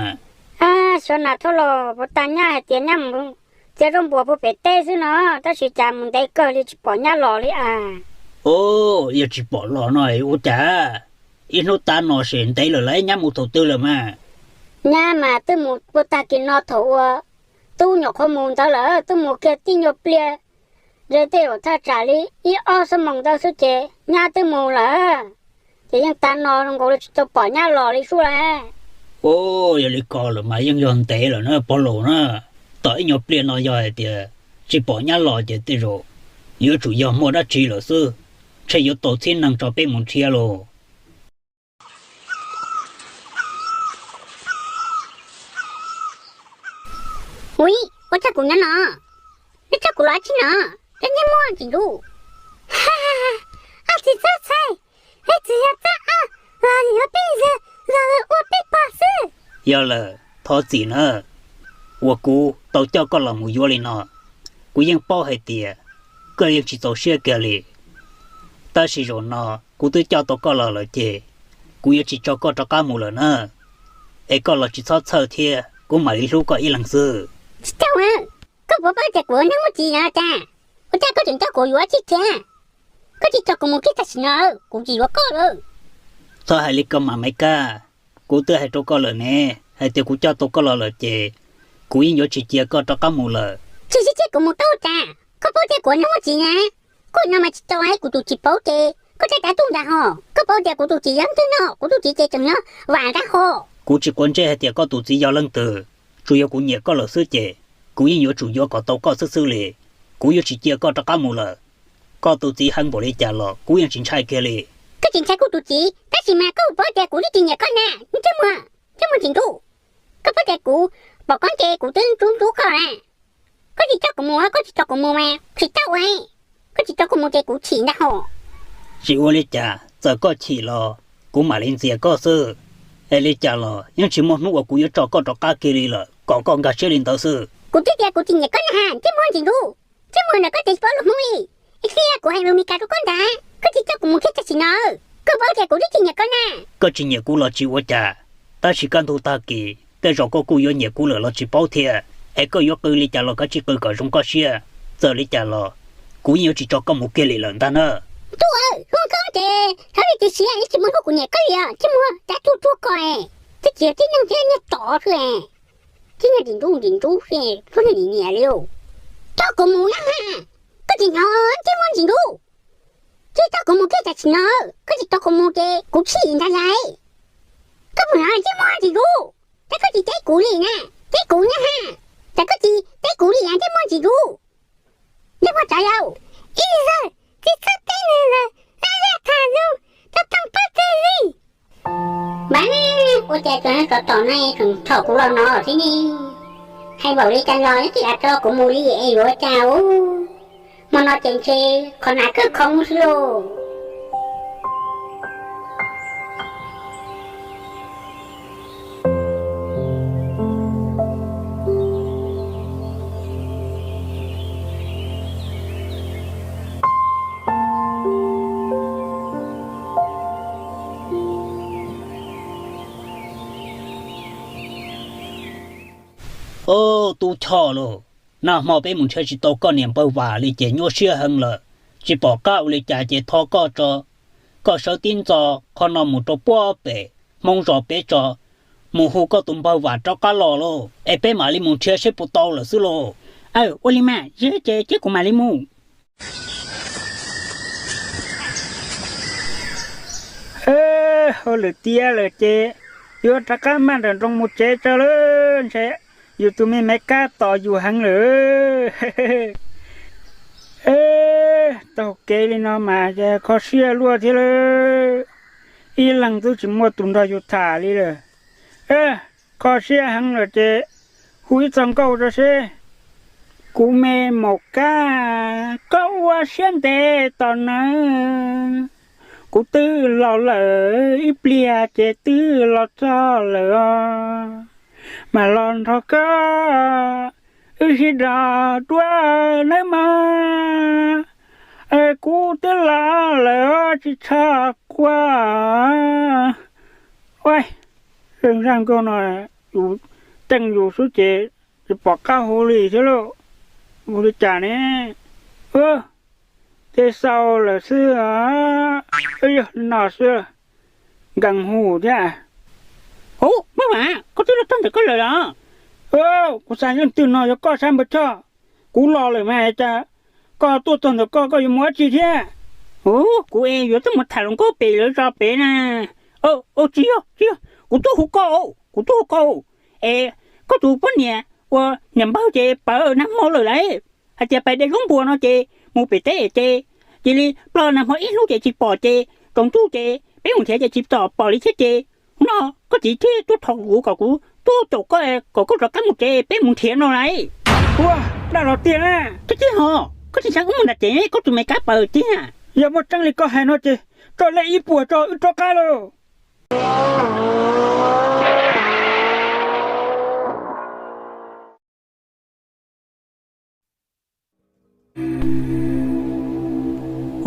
Xyov nas thauj laus, puas tas nyab hais tias nyab mus txiav zaub npuas puag pem teb xwb no, tab sis cas mus ntev kawg li tsis pom nyab los li as. Os, yog tsis pom los no ua cas? Ib hnub tav no ces ntev lawm lauj, nyab mus thaum twg lawm mas? Nyab mas twb mus puag tag kis no thaum uas tub nyuam qhuav mus ntawd lawm, twb mus kiag tib nyuag pliag, ntshe tej zaum thaj tsam li ib ob xuab moos ntawd xwb ces nyab twb mus lawm. Ces yeej tav no zoo nkaus li tsis tau pom nyab los li sub lauj. Os, yog li ko lawm mas yeej yog ntev lawm na pog laus na. Tos ib nyuag pliag no yog hais tias tsis pom nyab los ces tej zaum yuav tsum yog muaj dab tsi lawm xwb. Ntshe yuav tau txhib neeg tso peb mus nrhiav lauj. Ui, ua tsaug kuv nyob no, neb tsaug kuv los dab tsi no, neb nyiam muaj tsis ntub. Ab txiv txhob txhais, es txiv yog txaj ab los yuav peb yawg los ua peb pog xwb. Yog lawm, thov txim na, uas kuv tau coj koj los mus yuav li no, kuv yeej paub hais tias koj yeej tsis txaus siab kiag li. Tab sis zaum no kuv twb coj tau koj los lawm ces kuv yuav tsis tso koj rov qab mus lawm na. Es koj los tsis txhob txhawj thiab, kuv mam li hlub koj ib leeg xwb. Tsis tau, koj puas paub tias kuv neeg muaj txiv no tas, ua cas koj tseem coj kuv yuav tsis tiag? Koj tsis tso kuv mus kiag tam sim no, kuv tsis yuav koj lawm. Txhob hais li ko mas Me Kab, kuv twb hais rau koj lawm ne, hais tias kuv coj tau koj los lawm ces kuv yeej yuav tsis cia koj rov qab mus lawm. Tsis sib txig kuv mus tau tas, koj paub tias kuv neeg muaj txiv na. Koj no mas tsis tau, kuv tus txiv paub ces koj txhob tav tuj ntag ho. Koj paub tias kuv tus txiv yog leej twg no, kuv tus txiv ces tseem yog Vam ntag ho. Kuv tsis quav ntsej hais tias koj tus txiv yog leej twg, tsuas yog kuv nyiam koj lawm xwb ces kuv yeej yuav tsum yuav kom tau koj xwb xwb li. Kuv yuav tsis cia koj rov qab mus lawm. Koj tus txiv heev npaum li cas los kuv yeej tsis ntshai kiag li. Koj tsis ntshai kuv tus txiv, tab sis mas koj paub tias kuv twb tsis nyiam koj na, Ntsej Muag, Ntsej Muag Ntxim Ntub. Koj paub tias kuv pom koj ces kuv twb ntxub ntxub koj na. Koj tsis coj kuv mus, koj tsis coj kuv mus mas tsis tau ua. Koj tsis coj kuv mus ces kuv chim ntag ho. Tsis ua li cas, txawm koj chim los kuv mam li ntxias koj xwb. Es li cas los yeej tsis muaj hnub uas kuv yuav tso koj rov qab kiag li lawm, kom koj nkag siab li ntawd xwb. Kuv twb tias kuv tsis nyiam koj na ha, Ntsej Muag Ntxim Ntub. Ntsej Muag, ntawm koj ces tsis paub lus Hmoob li. Ib pliag kuv hais lus Meskas rau koj ntag, koj tsis coj kuv mus kiag tam sim no. Koj paub tias kuv twb tsis nyiam koj na. Koj tsis nyiam kuv los tsis ua cas, tab sis kaj ntug tag kis tej zaum koj kuj yuav nyiam kuv lawm los tsis paub thiab. Es koj yuav qw li cas los kav tsij qw kom zoo koj siab. Txawm li cas los kuv yeej yuav tsis tso koj mus kiag li lawm ntag na. Ntuj, hlub koj ces hlub li tsis siab, yeej tsis muaj hnub kuv nyiam koj li os, Ntsej Muag, tab tuj tuag koj. Twb tsis yog tib neeg thiab, niag tod xwb. Tib neeg Ntxim Ntub Ntxim Ntub xwb, tub neeg nim niam li. Coj kuv mus na ha. Koj tsis hnov, Ntsej Muag Ntxim Ntub. Tsis coj kuv mus kiag tam sim no, koj tsis coj kuv mus ces kuv chim ntag lauj. Koj puas hnov, Ntsej Muag Ntxim Ntub? Cas koj tsis teb kuv li na? Teb kuv na ha. Cas koj tsis teb kuv li, Ntsej Muag Ntxim Ntub? Ntsej Muag Tsav Yau, ib zaug tsis txhob teb nws lawm, laj laj tham zoo, cov tau pab txwv li. Npam, ua cas cov neeg tom tom no tseem thaum kuv los no thiab ne? Hais npaum li cas los yeej tsis kam tso kuv mus li es yuav cas ua. Hmo no ces ntshe qhov nas kawg khoob xwb lauj. Ob tub Choj lauj, nag hmo peb mus nrhiav tsis tau koj niam npawg Vam li ces nyuaj siab heev lawm. Tsis pom qab ua li cas ces thov koj tso, koj sawv tib ntxo qhov no mus rau puag pem Hmoob zos peb tso, mus hu koj tus npawg Vam rov qab los lauj, es peb mam li mus nrhiav seb puas tau lawm xwb lauj. Aw, ua li mas, yog ces cia kuv mam li mus. Hauj lwm tiav lawm ces yuav rov qab maj nrawm nroos mus tsev tso lawm, ntshe yus tus me me kab tos yus heev lawm. Taug kev li no mas kho siab luaj thiab lawm, ib leeg twb tsis muaj tus nrog yus tham li lawm. Kho siab heev lawm ces hu ib txoj nkauj tso seb. Kuv me maum kab, koj ua siab ntev tos nawb, kuv twb los lawm ib pliag ces twb los txog lawm os, mam los nrog koj wb sib nrog dua nawb mog. Kuv twb los lawm tsis txhob quaj. Ua, zaj nkauj no yus teej yus xwb ces tsis pom qab hu li thiab lauj. Ua li cas ne? Ces xaus lawm xwb, yog li no xwb, nkees hu thiab. Ub, Npawg Vam, koj twb los txog ntawm koj lawm los? Kuv xav leej twg no yog koj sab npawg Choj. Kuv los lawm mas cas koj tuaj txog ntawm koj, koj yuav mus dab tsi thiab? Ub, kuv es yuav tuaj mus tham hluas nkauj pem lawv zos pem na. Tsis yog, tsis yog, kuv tuaj hu koj, kuv tuaj hu koj. Es koj tus poj niam ua niam npawg ces pawv nag hmo lawm lauj, hais tias pais de zaub npua no ces mus pem teb ces cia li ploj nag hmo ib hnub ces tsis pom ces tsaus ntuj ces peb mus nrhiav ces tsis pom li thiab ces hnub no koj txiv thiaj tuaj thov kuv kom kuv tuaj caum koj kom koj rov qab mus tsev peb mus nrhiav no lauj. Ua, dab los tiag na. Koj tsis ho, koj tsis ntshai wb mus nram tsev koj tus me kab pawv tiag? Yog muaj tseeb li koj hais no ces tso lej ib puas tso wb rov qab lauj.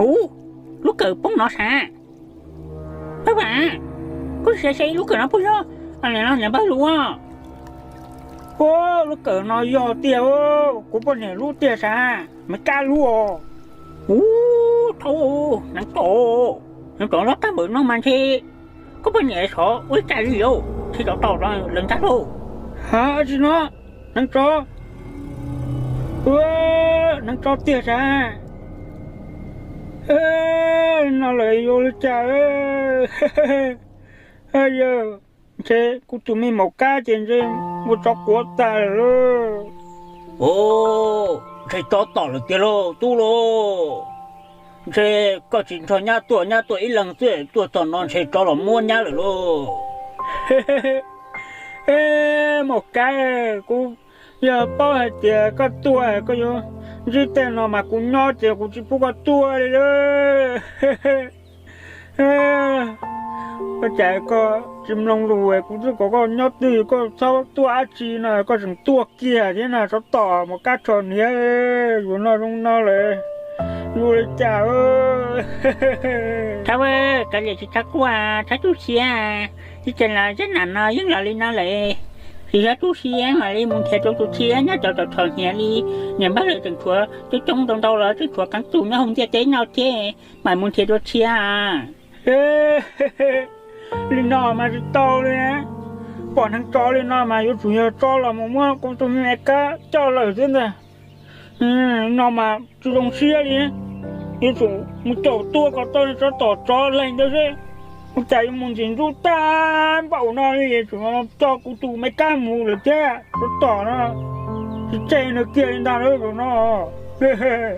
Ub, lub kawm no sav. Pab vam, koj sim saib ib lub kawm no puas yog niam npawg lub? Ua, lub kawm no yog tiag, kuv poj niam lub tiag sav, Meskas lub os. Ub, thaub, neev tsov, neev tsov loj tag npaum no mas ntshe koj poj niam xyov ua li cas li lauj, ntshe tsov tom lawv ntag lauj. Ha, tsis no, neev tsov, neev tsov tiag sav. No lawm yuav ua li cas? Yawg, ntshe kuv tus me maum kab ces ntshe ua tsov quav tag lawm lauj. Ub, ntshe tsov tom lawm tiag lauj tub lauj. Ntshe koj tsis nrog nyab tuaj, nyab tuaj ib leeg xwb, tuaj txog no ntshe tsov los muab nyab lawm lauj. Maum kab, kuv yog paub hais tias koj tuaj koj yuav ntsib tej no mas kuv nyob ces kuv tsis pub koj tuaj li lauj. Ua cas koj tsis mloog lus, kuv twb kom koj nyob twj ywm, koj txhob tuaj dab tsi no koj tseem tuaj kiag thiab na, tsov tom, maum kab tsho hniav, yuav no zoo no lawm, yuav ua li cas? Thaub, kav liam tsis txhob quaj, txhob tu siab, tsis tseem los zaj nam no yeej los li no lawm. Tsis txhob tu siab, mam li mus nrhiav rau tus tshiab nyob, tsov tom tsho hniav li. Niam npawg lawv tseem tshuav coob coob ntau ntau los tseem tshuav qeeb tus nyob hauv ntiaj teb no thiab, mam mus nrhiav rau tshiab. Li no mas tsis tau li, pom neev tsov li no mas yuav tsum yog tsov los mus muab kuv tus me kab coj lawm xwb ntag. No mas tsis zoo siab li, yuav tsum mus caum tua kom tau tsov tom tsov leej ntawd seb ua cas yuav mus ntxim ntxub tag npaum no li, tsum coj kuv tus me kab mus lawm thiab, tsov tom no tsis tseg nws kiag li ntag lauj no.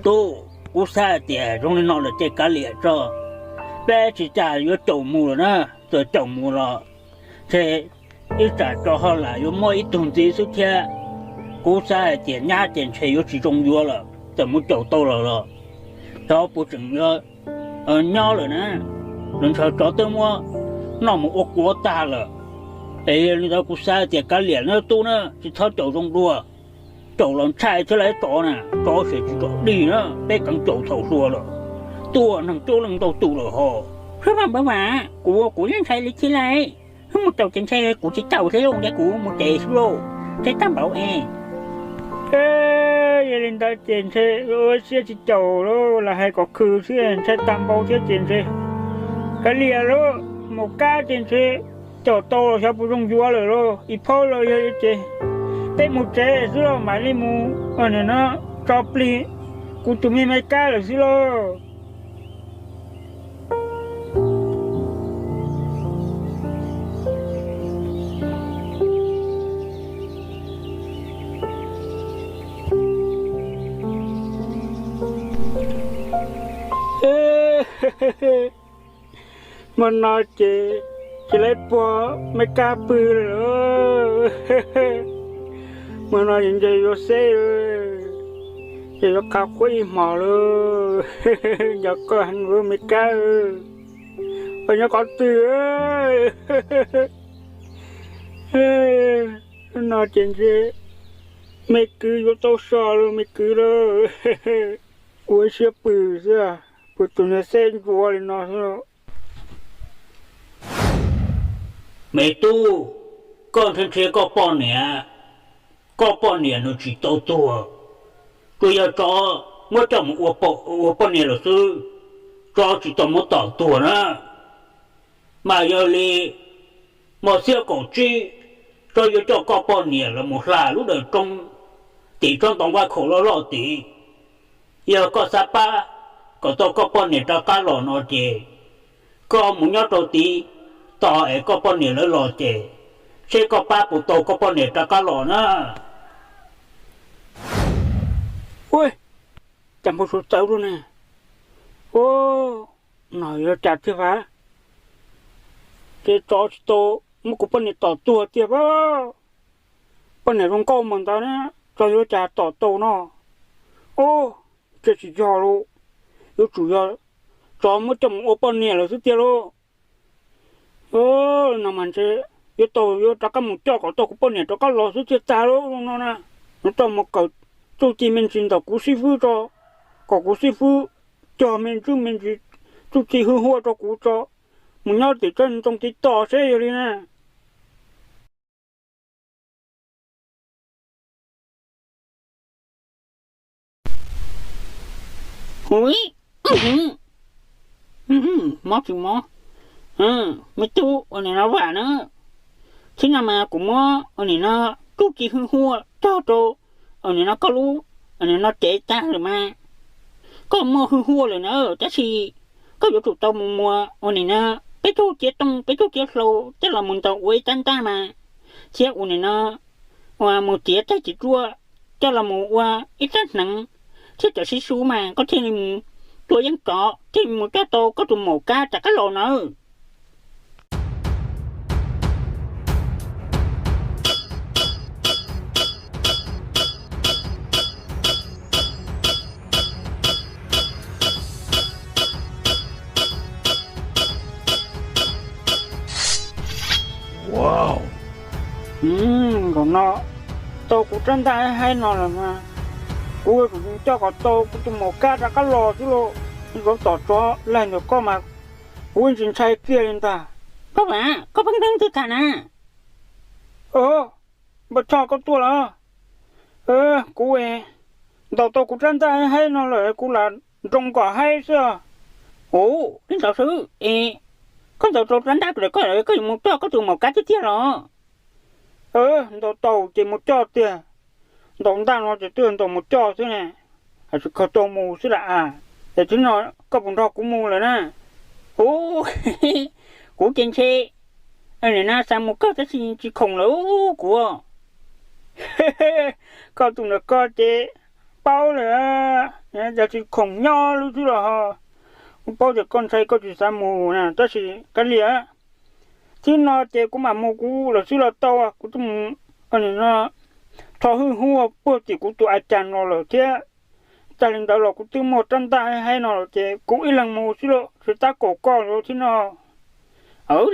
Tub, kuv xav hais tias zoo li no lawm ces kav liam tso, peb tsis tas yuav caum mus lawm na, txawm caum mus los ntshe ib tsam tsov ho lam yuav muab ib tug ntxiv xwb thiab. Kuv xav hais tias nyab ces ntshe yuav tsis zoo yuav lawm, txawm mus caum tau los los xyov puas tseem yuav nyob lawm na. Los ntshe tsov twb muab noj mus ua quav tag lawm. Es yog li ntawd kuv xav hais tias kav liam na tub na, tsis txhob caum zoo dua. Caum los ntshai thiab lauj, tsov na, tsov siab tsis txom dig na, peb keev caum thaum hluas lawm, tuag neeg coob leej ntau tus lawm ho. Xwb mas npawg mas kuv, kuv yeej ntshai li thiab lauj. Mus caum ces ntshe kuv tsis caum thiab lauj, ntshe kuv mus tsev xwb lauj, ntshai tag npaum es. Yog li ntawd ces ntshe ua siab tsis caum lauj, lam hais kom khw xwb, ntshai tag npaum thiab ces ntshe kav liam lauj, maum kab ces ntshe caum tau los xyov puas zoo yuav lawm lauj, ib phab los yog li ces peb mus tsev xwb los mam li mus, no tso plig kuv tus me me kab lawm xwb lauj. Hmo no ces tsis laib puag me kab pw lawm. Hmo no ces ntshe yuav xeb, ces yuav qhav quab ib hmos lawm. Nco koj heev me kab, koj nyob qhov twg? No ces ntshe me kwv yuav tau so lawm me kwv lawm. Ua siab pw xwb, pw tus niag xeb ntsuav li no xwb. Me tub, koj nrhiav nrhiav koj poj niam, koj poj niam nws tsis tau tuag, tsuas yog tsov muab coj mus ua poj niam lawm xwb, tsov tsis tau muab tom tuag na. Mas yog li hmo xiab kaum tsib, tsov yuav coj koj poj niam los mus hla lub dawm roob tim tsob ntoo vaj khaum loj loj tid. Yog koj xav pab kom tau koj poj niam rov qab los no ces koj mus nyob rau tid tos es koj poj niam lawv los ces seb koj pab puas tau koj poj niam rov qab los na. Ua cas npau suav txawv luaj ne? Ua, no yuav cas tiag vas? Ces tsov tsis tau muab kuv poj niam tom tuag tiag vas. Poj niam zoo nkauj mas ntawd na, tsov yuav cas tom tau no? Ua, ntshe tsis yog lauj, yuav tsum yog tsov muab coj mus ua poj niam lawm xwb tiag lauj. No mas ntshe yuav tau yuav rov qab mus coj kom tau kuv poj niam rov qab los xwb tiag tag lauj no na. Yuav tau mus kawm txuj ci me ntsis ntawm kuv xib fwb tso, kom kuv xib fwb cog me ntsis me ntsis tub txib hwj huaj rau kuv tso, mus nyob tim tsob ntoo tim toj seb yog li na. Ui, mob tsis mob, me tub ua nim no vam na, txhib no mas kuv muab ua nim no tub txib hwj huaj cog rau ua nim no koj lub ua nim no cev tag lawm mas koj muaj hwj huaj lawm na, tab sis koj yuav tsum tau mus muas ua nim no peb caug ciav tooj peb caug ciav hlau coj los mus ntaus ua ib rab ntaj mas, thiab ua nim no ua mus txiav tag cim ruaj coj los mus ua ib rab hneev thiab cov sib sub mas koj thiaj li mus tua yeeb tsov thiaj li mus coj tau koj tus maum kab rov qab los nawb. Nkaum no tau kuv rab ntaj haib no lawm mas kuv yuav tsum coj kom tau kuv tus maum kab rov qab los xwb lauj. Zov tom tsov laig ntawm koj mas kuv yeej tsis ntshai kiag li ntag. Koj vam, koj pheej pheej twg tham na? Npawg Tshoj, koj tuaj los? Kuv ntaus tau kuv rab ntaj haib no lawm kuv lam nroo kom haib xwb. Ua li ntawd xwb es koj ntaus tau rab ntaj lawm koj yuav mus coj koj tus maum kab tiag tiag los? Ntaus tau ces mus coj tiag. Ntaus ntaj no ces twb ntaus mus coj xwb ne, hais tsis khaws tau mus xwb lam as. Es tib no koj puas nrog kuv mus lawm na? Ua, kuv ces ntshe nim no xav mus kawg tab sis tsis khoom lawm kuv. Koj tus ntawm koj ces paub lawm, yog tsis khoom nyob lub xwb los ho. Kuv paub tias koj ntshai koj tsis xav mus na tab sis kav liam. Tib no ces kuv mam mus kuv los xwb los tau, kuv twb mus no rho hwj huaj puag tim kuv tus a cas no lawm thiab. Tag li ntawd los kuv twb muaj rab ntaj haib no lawm ces kuv ib leeg mus xwb los tsis tab kaum koj los tib no.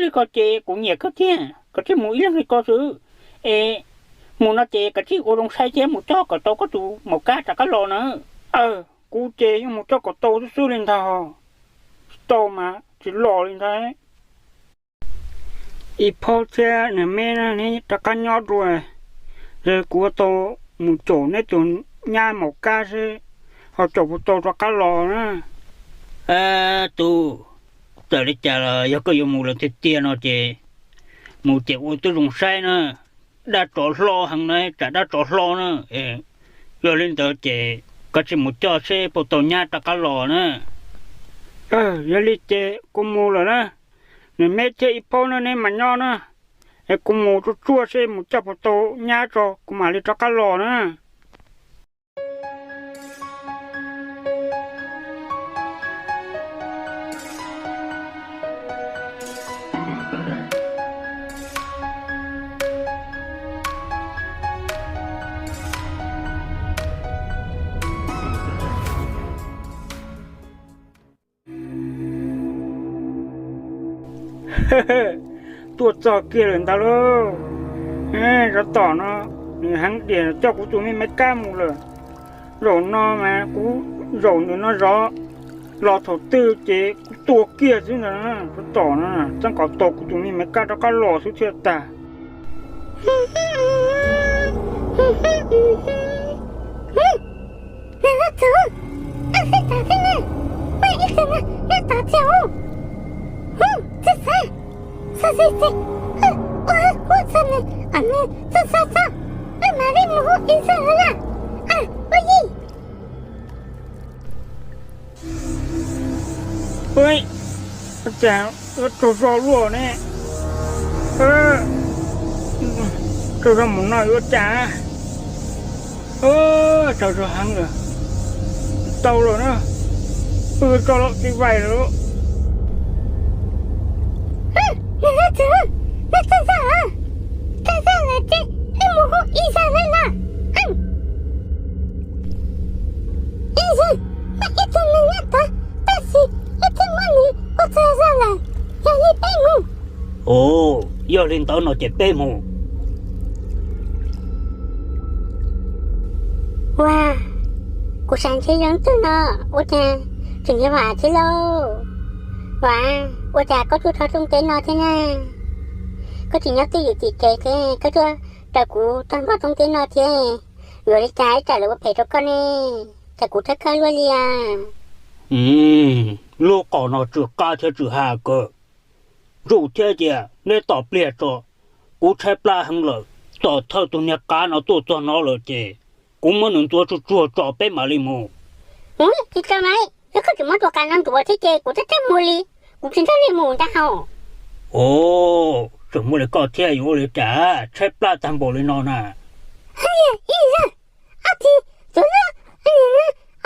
Li ko ces kuv nyiam kawg thiab, koj thiaj mus ib leeg li ko xwb. Es mus no ces koj thiaj ua zoo saib thiab mus coj kom tau koj tus maum kab rov qab los na. Kuv ces yeej mus coj kom tau xwb xwb li ntag, tsis tau mas tsis los li ntag. Ib Phaub thiab nws me no neb rov qab nyob dua, kuv ua tau mus caum neb tus nyab maum kab seb ho caum puas tau rov qab los na. Tus, txawm li cas los yog koj yuav mus lawm tiag tiag no ces mus ces ua tib zoo saib na. Dab tsov hlob heev na, tsam dab tsov hlob na. Yog li ntawd ces koj sim mus coj seb puas tau nyab rov qab los na. Yog li ces kuv mus lawm na. Nws me thiab Ib Phaub no neb mas nyob na, es kuv mus tsuaj tsuaj seb mus coj puas tau nyab tso kuv mam li rov qab los na. Tuaj txog kiag lawm ntag lauj. Tsov tom no nws heev diam coj kuv tus me me kab mus lawm. Zaum no mas kuv zaum ntawm no zov los thaum twg ces kuv tua kiag xwb ntag. Tsov tom no txeeb kom tau kuv tus me me kab rov qab los xwb thiaj tag. Ua cas yuav tsaug zog luaj ne? Tsaug zog mus no yuav cas? Tsaug zog heev lawm. Tau lawm na. Pw tso los tsis vais lawm. Ib tug neeg nyob tod, tab sis ib tug muab nws ua txog zog lawm, yog li peb mus. Ua, yog li ntawd no ces peb mus. Ua, kuv xav ntshe zoo twg no, ua cas tseem yuav vam thiab lauj? Vas, ua cas koj tuaj txog rooj teb no thiab na? Koj tsis nyob twj ywm tim tsev thiab koj tuaj raws kuv txog ntua rooj teb no thiab, yuav li cas ib tsam lawv ua phem rau koj ne? Cas kuv thawj khawb luaj li as. Lub qos no tsw qab thiab tsw ha kawg. Ntsuj thiab tias neb tos pliag tso, kuv tshaib plab heev lawm. Tos thawj tus niag qav no tuaj txog no lawm ces kuv muab nws ntxuav tsuag tsuag tso peb mam li mus. Ua tsis tau mas, yog koj tseem muab tus qav no ntxuav thiab ces kuv thiaj txaj muag li, kuv tsis nrog nej mus ntag hos. Os, tseem muaj li koj thiab yuav ua li cas tshaib plab tag npaum li no na? Ib zaug, ob txhis, tus loj,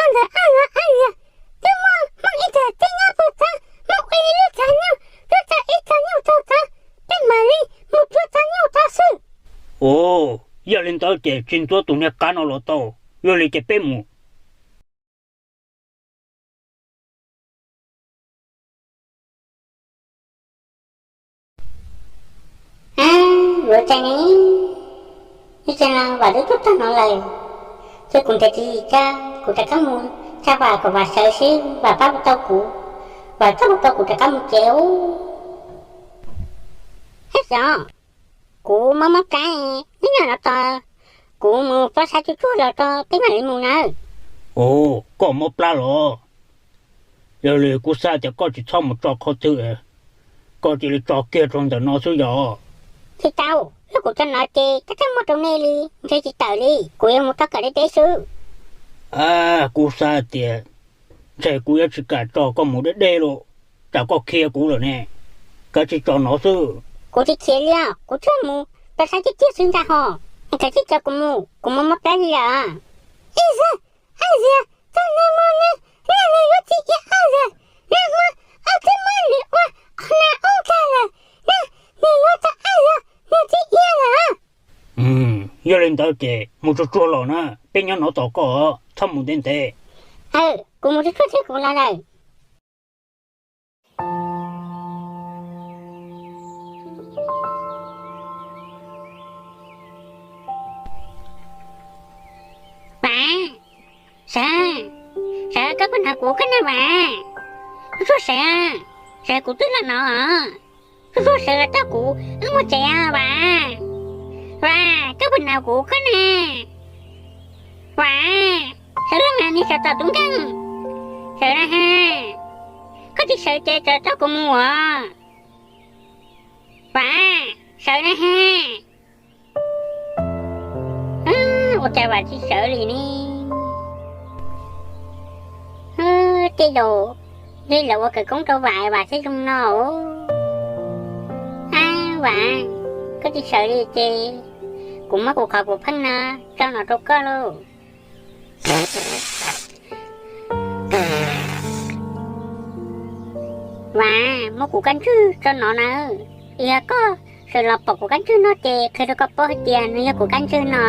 ob ntawm ob los ob yam, twb muaj hmoob ib txhia twb nyob puag tod, muab ua ib lub txhia nyuj, twb txog ib txhia nyuj txog tod, peb mam li mus tua txhia nyuj tod xwb. Os, yog li ntawd ces tsis ntxuav tus niag qav no los tau, yog li ces peb mus. Yuav tseem ne, ib tsam no Vam twb tuaj txog no lawm, ces kuv nrhiav tsis tau, kuv rov qab mus tsa Vam kom Vam sawv seb Vam pab puas tau kuv, Vam txhawb puas tau kuv rov qab mus tsev. Ub, Hej Xyov, kuv mob mob plab, hnub no los tos kuv mus plob sab tsuag tsuag los tso peb mam li mus nawb. Ov, koj mob plab los? Yog li kuv xav tias koj tsis txhob mus tso qhov twg, koj cia li tso kiag rau ntawm no xwb yog. Tsis tau, yog kuv tso no ces txaj txaj muag rau nej li, ntshe tsis tawm li, kuv yuav mus txog kom deb deb xwb. Kuv xav tias ntshe kuv yuav tsis kam tso koj mus deb deb los, tsam koj khiav kuv lawm ne. Kav tsij tso no xwb. Kuv tsis khiav li os, kuv thiaj mus plob sab tiag tiag xwb ntag hos. Kav tsij tso kuv mus, kuv mob mob plab li lawm. Ib zaug, Ab Zias, txog nws mus nws, nws yuav tsis iab Ab Zias, nws mus, Ab twb muab nws ua qhov na ub tag lawm, nws yuav txog Ab Zias, nws tsis iab lawm. Yog li ntawd ces mus tsuag tsuag los na, peb nyob no tos koj, txhob mus ntev ntev. Aw, kuv mus tsuag tsuag thiab kuv los lawm. Vam, Sawv, Sawv, koj puas hnov kuv koj na Vam? Tsuag tsuag Sawv, Sawv, kuv twb los no. Tsuag tsuag Sawv, los coj kuv wb mus tsev Vam. Vam, koj puas hnov kuv koj na? Vam, Sawv, los na, niag Sawv tom tus nkeeg. Sawv na ha, koj tsis sawv ces tsam coj kuv mus as. Vam, Sawv na ha. Ua cas Vam tsis sawv li ne? Tej zaum ntshe lawv ua khawv koob rau Vam, Vam thiaj zoo no. Ab Vam, koj tsis sawv li ces kuv muab kuv qhov puav pheej no tso no rau koj lauj. Vam, muab kuv kab ntswg tso no na. Yog koj sawv los pom kuv kab ntswg no ces qhia rau koj paub hais tias nws yog kuv kab ntswg no,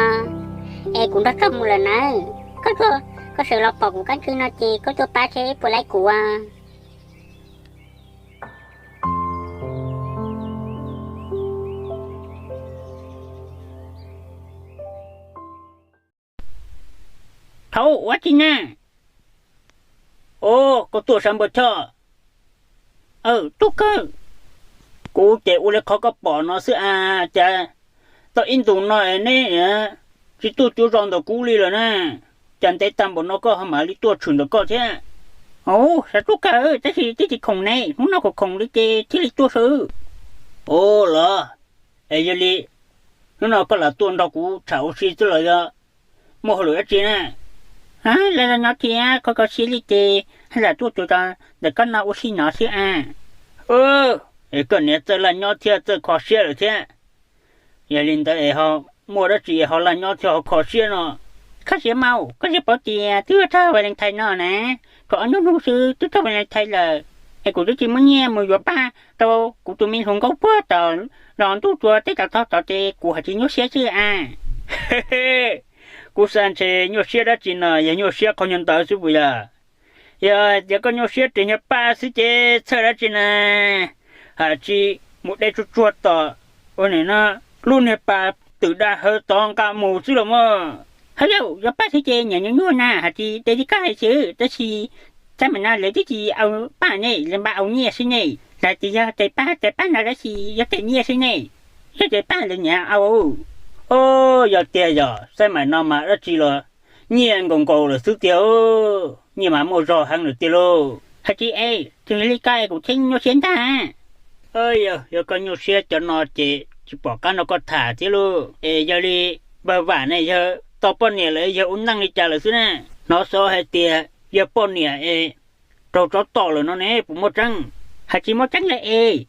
es kuv nrog koj mus lawm nawb. Koj tuaj, koj sawv los pom kuv kab ntswg no ces koj tuaj pab seb puas laib kuv. Thaum ua tsi na? Os, koj tuaj sab npawg Choj. Aw, tub kawg. Kuv ces ua li qhov koj pom no xwb as, cas tau ib ntus no neb tsis tuaj cuav zos ntawm kuv li lawm na. Cas ntev tag npaum no koj ho mam li tuaj tshwm ntawm koj thiab? Os, sawv tub kawg, tab sis twb tsis khoom ne, hnub no khoom khoom li ces thiaj li tuaj xwb. Os los, es yog li hnub no koj lam tuaj nrog kuv tham ua si xwb los yog muaj hauj lwm dab tsi na? Laj laj nyob thiab kho kho siab li ces lam tuaj cuav zos ntawm koj no ua si no xwb as. Es koj niam txawj laj nyob thiab txawj kho siab lawm thiab. Yog li ntawd es ho muaj dab tsi ho laj nyob thiab ho kho siab no? Kho siab mas, koj tsis paub tias twb yog txog Valentine no na, thaum ob hnub hnub xwb twb txog Valentine lawm, es kuv twb tsis muaj nyiaj mus yuav paj rau kuv tus me hluas nkauj puag tom zos ntuj tsua teb tom tog tod ces kuv haj tsis nyuaj siab xwb as. Kuv xav ntshe nyuaj siab dab tsi no, yog nyuaj siab qhov nyuag ntawd xwb puas yog? Yog tias koj nyuaj siab ris nyuag paj xwb ces txhawj dab tsi na, haj tsis mus de tsuag tsuag tom ua nim no lub niag pas twm daj hawv tod nqa mus xwb los mas. Hawb yauj, yuav paj xwb ces nyiam nyuaj nyuaj na, haj tsis de tsis kaj hais xwb, tab sis Xab maim no lawv twb tsis au paj ne, lawv npaj au nyiaj xwb ne. Lawv tias yog tes paj, tes paj no lawv tsis yog tes nyiaj xwb ne, yog tes paj lawv niaj au. O, yog tiag yog xab maim no mas dab tsi los nyiaj nkaus nkaus lawm xwb tiag. Nyiaj mas muaj zog heev lawm tiag lauj. Hais tsis es, tsis li ko es kuv thiaj nyuaj siab ntag. Yog koj nyuaj siab cov no ces tsis pom qab nrog koj tham thiab lauj. Es yog li npawg Vam ne, yawg tau poj niam lawm yawg ua neej li cas lawm xwb na? Hnov xov hais tias yawg poj niam es raug tsov tom lawm no ne, puas muaj tseeb? Hais tsis muaj tseeb li es,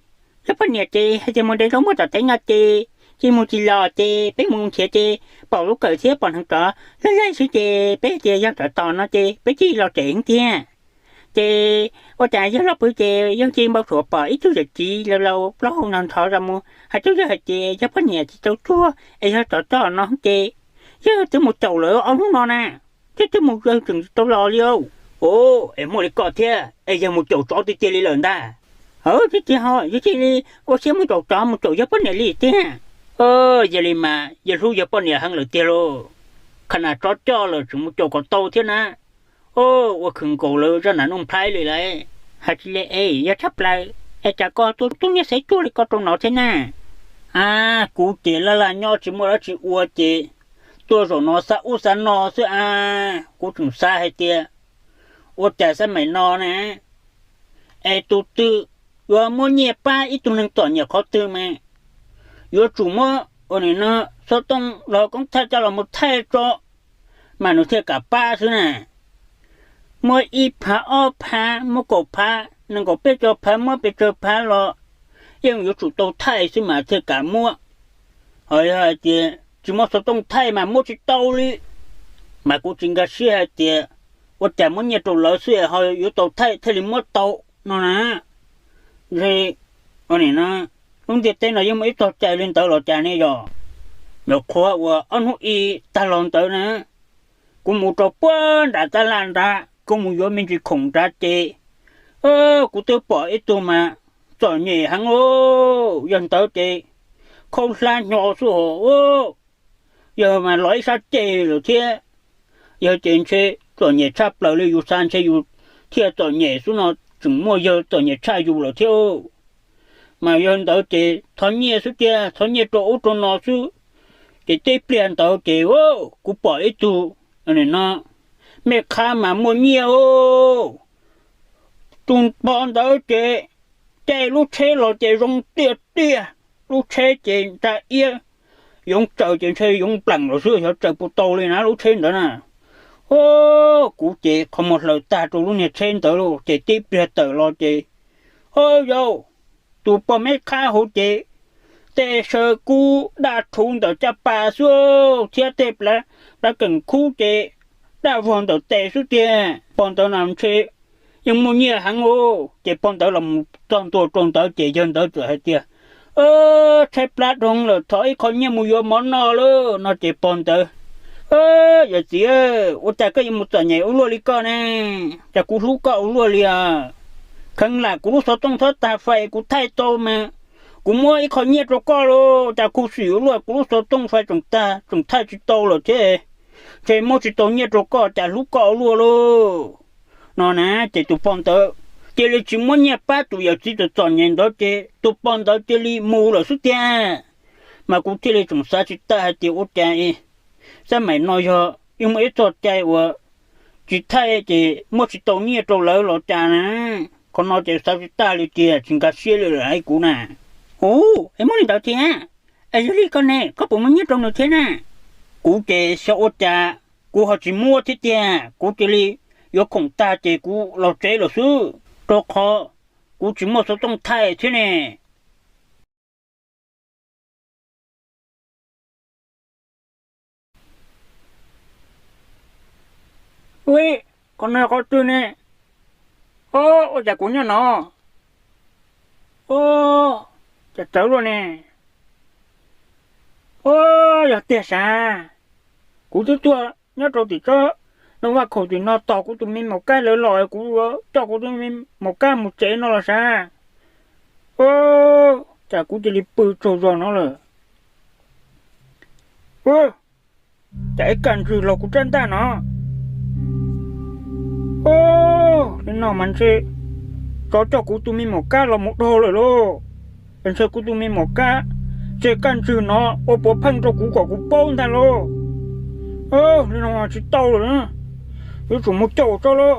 yawg poj niam ces hais tias mus de zaub muaj tom teb no ces, ces mus tsis los ces peb mus nrhiav ces pom lub kawm thiab pom hneev tsov laj laj xwb ces peb hais tias yog tsov tom no ces peb cia li los tsev heev tiag. Ces ua cas yawg los pw ces yawg cia li npau suav pom ib tug yawm txiv laus laus plaub hau nrov nrov los mus hais rau yawg hais tias yawg poj niam tsis tau tuag es yog tsov tom no ces yawg twb mus caum lawv ob hnub no na, thiab twb mus yawg tseem tsis tau los li. O, es muaj li ko thiab es yawg mus caum tsov tiag tiag li lawm ntag. Tiag tiag ho, yawg cia li ua siab mus caum tsov mus caum yawg poj niam li tiag. Yog li mas yawg hlub yawg poj niam heev lawm tiag lauj. Qhov nas tsov coj lawm tseem mus caum kom tau thiab na. O, ua khwv nkaus lawv zaj nas nuj nplhaib li lawm. Hais tsis li es yog tshaj plaws es cas koj tuaj tub niag xeb tuaj li koj rau no thiab na. A, kuv ces laj laj nyob tsis muaj dab tsi ua ces tuaj zaum no xav ub xav no xwb a. Kuv tseem xav hais tias ua cas xab maim no na es tus twg yuav muab nyiaj pab ib tug neeg txom nyem qhov twg mas yuav tsum muab ua nim no xov tooj los koob thaij coj los mus thaij tso mas nws thiaj kam pab xwb na. Muab ib phav ob phav, muab kaum phav, nees nkaum peb caug phav, muab pes tsawg phav los yeej yuav tsum tau thaij xwb mas thiaj kam muab. Ho yog hais tias tsis muab xov tooj thaij mas muab tsis tau li. Mas kuv tsis nkag siab hais tias ua cas muab nyiaj rau lawv xwb ho yuav tau thaij thiaj li muab tau no na. Ntshe ua nim no lub ntiaj teb no yeej muaj ib txoj cai li ntawd los cas ne yog? Nyuam qhuav uas ob hnub ib tag los ntawd na, kuv mus rau puag nram tab laj nrad, kuv mus yuav me ntsis khoom nrad ces kuv twb pom ib tug mas txom nyem heev lauj. Yawg ntawd ces khaub hlab hnyo xwb hos, yawg mas los ib sab ceg lawm thiab. Yawg ces ntshe txom nyem tshaj plaws li, yus xav ntshe yus thiaj txom nyem xwb no, tseem muaj yawg txom nyem tshaj yus lawm thiab. Mas yawg ntawd ces thov nyiaj xwb tiag, thov nyiaj rau ub rau no xwb. Ces tib pliag ntawd ces kuv pom ib tug no mej qhab mas muaj nyiaj. Tus pog ntawd ces caij lub tsheb los ces zoo tiaj tiaj, lub tsheb ces nta iab, yoov tsaws ces ntshe yoov npleem los xwb, xyov tsaws puas tau li na lub tsheb ntawd na. Kuv ces qhov muag hlaws tag rau lub niag tsheb ntawd lauj, ces tib pliag tawm los ces, o yau, tus pog mej qhab hauv ces tej saw kub daj rhuv ntawm caj pas xwb thiab tej plab keem khub ces daj vog ntawm tes xwb tiag. Pog ntawd na ntshe yeej muaj nyiaj heev lauj. Ces pog ntawd los mus txog ntua rau ntawd ces yawg ntawd txawm hais tias, tshaib plab dhau lawm, thov ib qho nyiaj mus yuav mov noj lauj no ces pog ntawd, yawm txiv, ua cas koj yuav mus txom nyem ua luaj li koj ne? Cas kuv hlub koj ua luaj li os. Kheev lam kuv lub xov tooj txhob tag fais kuv thaij tau mas kuv muab ib qho nyiaj rau koj lauj. Cas khuv xim ua luaj, kuv lub xov tooj fais tseem tag tseem thaij tsis tau lawm thiab, ntshe muab tsis tau nyiaj rau koj, cas hlub koj ua luaj lauj no na. Ces tus pog ntawd cia li tsis muab nyiaj pab tus yawm txiv txom txom nyem ntawd ces tus pog ntawd cia li mus lawm xwb tiag. Mas kuv thiaj li tseem xav tsis tag hais tias ua cas xab maim no yog yeej muaj ib txoj cai uas tsis thaij ces muab tsis tau nyiaj rau lawv los cas na. Qhov no ces xav tsis tag li tiag, tsis nkag siab li lawm kuv na. Ub, es muaj li ntawd thiab? Es yog li koj ne, koj puas muaj nyiaj rau nws thiab na? Kuv ces xyov ua cas kuv ho tsis muaj thiab tiag, kuv cia li yuav khoom tag ces kuv los tsev lawm xwb, rau qhov kuv tsis muaj xov tooj thaij thiab ne. Ui, qhov no qhov twg ne? O, ua cas kuv nyob no? O, cas txawv luaj ne. O, yog tiag sav, kuv twb tuaj nyob rau tim tsob no vaj khaum tim no tos kuv tus me maum kab lawv los, kuv coj kuv tus me maum kab mus tsev no los sav. O, cas kuv cia li pw tsaug zog no lawm. Cas ib kaj ntswg los kuv rab ntaj no. O, Li no mas ntshe tsov coj kuv tus me maum kab los mus dhau lawm lauj. Es ntshe kuv tus me maum kab tseg kaj ntswg no ua puav pheej rau kuv kom kuv paub ntag lauj. Li no mas tsis tau lawm na, yuav tsum mus caum tso lauj.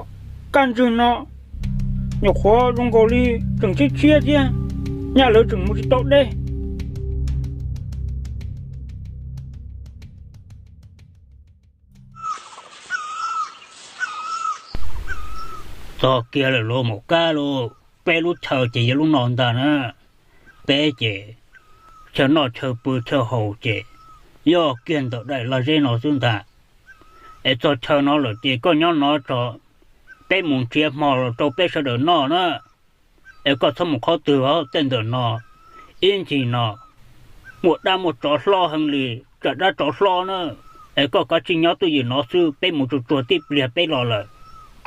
Kaj ntswg no nyuam qhuav zoo nkaus li tseem tshiab tshiab thiab, nyaj lawv tseem mus tsis tau deb. Txog kiag lawm lauj maum kab lauj, peb lub chaw ces yog lub no ntag na. Peb ces chaw noj chaw pw chaw haus ces yog kiag ntawm daim lag zeb no xwb ntag. Es txog chaw no lawm ces koj nyob no tso, peb mus nrhiav hmo los rau peb sawv daws noj na. Es koj txhob mus qhov twg os, tej ntawm no ib ntsis no muaj dab muaj tsov hlob heev li, tsam dab tsov hlob na. Es koj kav tsij nyob twj ywm no xwb, peb mus tsuag tsuag tib pliag peb los lawm.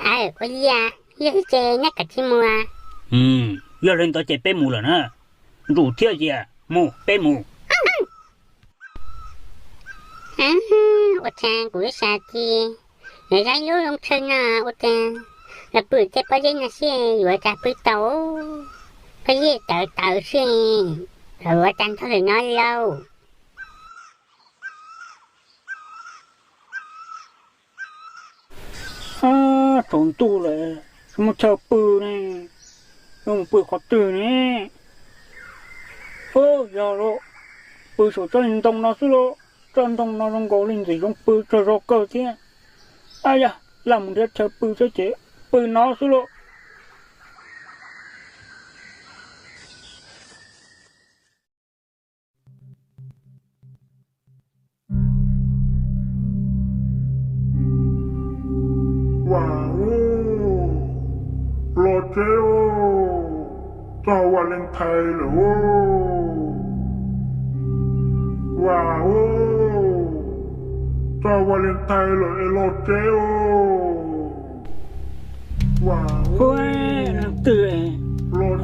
Ua li, yog li ces neb kav tsij mus. Yog li ntawd ces peb mus lawm na. Ntsum thiab Yias, mus peb mus. Ua cas kuv ib sab ti, lawv zab lub zoo tsawg no, ua cas los pw tej pob zeb no xwb yuav cas pw tau, pob zeb tawv tawv xwb, yuav cas nrog lawm no lauj. Tsaus ntuj lawm, tsis muaj chaw pw ne, yuav mus pw qhov twg ne? Yog lauj, pw saum tsob ntoo no xwb lauj, tsob ntoo no zoo nkaus li ntxim zoo pw tsaug zog kawg thiab. Ab yog, lam mus nrhiav chaw pw thiab ces pw no xwb lauj. Vas ub, los tsev os, txog Valentine lawm os. Vas ub, txog Valentine lawm es los tsev os. Hu, leej twg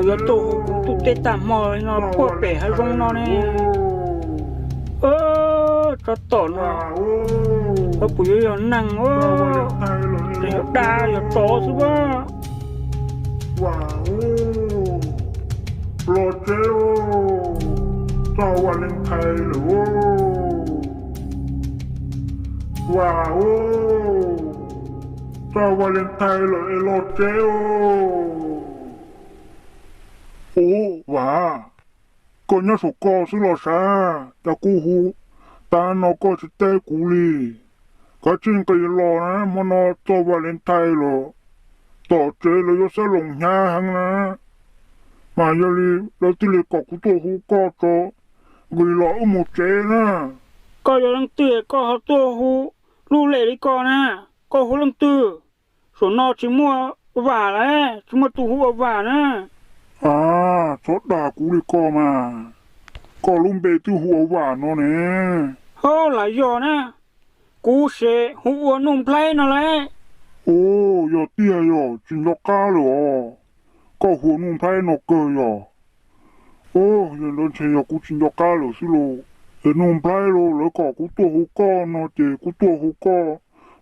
yuav tuaj hu kuv ntuj teb tag hmo li no puag pem hav zoov no ne? Tsob tom no, puas yuav yog neeg, yog dab yog tsov xwb as. Vas ub, los tsev os, txog Valentine lawm os. Vas ub, txog Valentine lawm es los tsev os. Ub, Vas, koj nyob saum ko xwb los sav, cas kuv hu tas no koj tsis teb kuv li? Kav tsij nqis los na, hmo no txog Valentine lawm, tom tsev lawv yuav xab loos hnyav heev na. Mas yog li lawv thiaj li kom kuv tuaj hu koj tso, nqis los wb mus tsev na. Koj yog leej twg koj ho tuaj hu lub lem li ko na? Koj hu leej twg? Saum no tsis muaj Vas lawm, tsis muaj tus hu ua Vas na. A, txhob dag kuv li ko mas, koj lub npe twb hu ua Vas no ne. Ho, lam yog na, kuv ces hu ua Nuj Nplhaib no lauj. Ub, yog tiag yog tsis nco qab lawm os, koj hu ua Nuj Nplhaib no kawg yog. Ub, yog ntawd ntshe yog kuv tsis nco qab lawm xwb lauj. Es Nuj Nplhaib lauj, lawv kom kuv tuaj hu koj no ces kuv tuaj hu koj,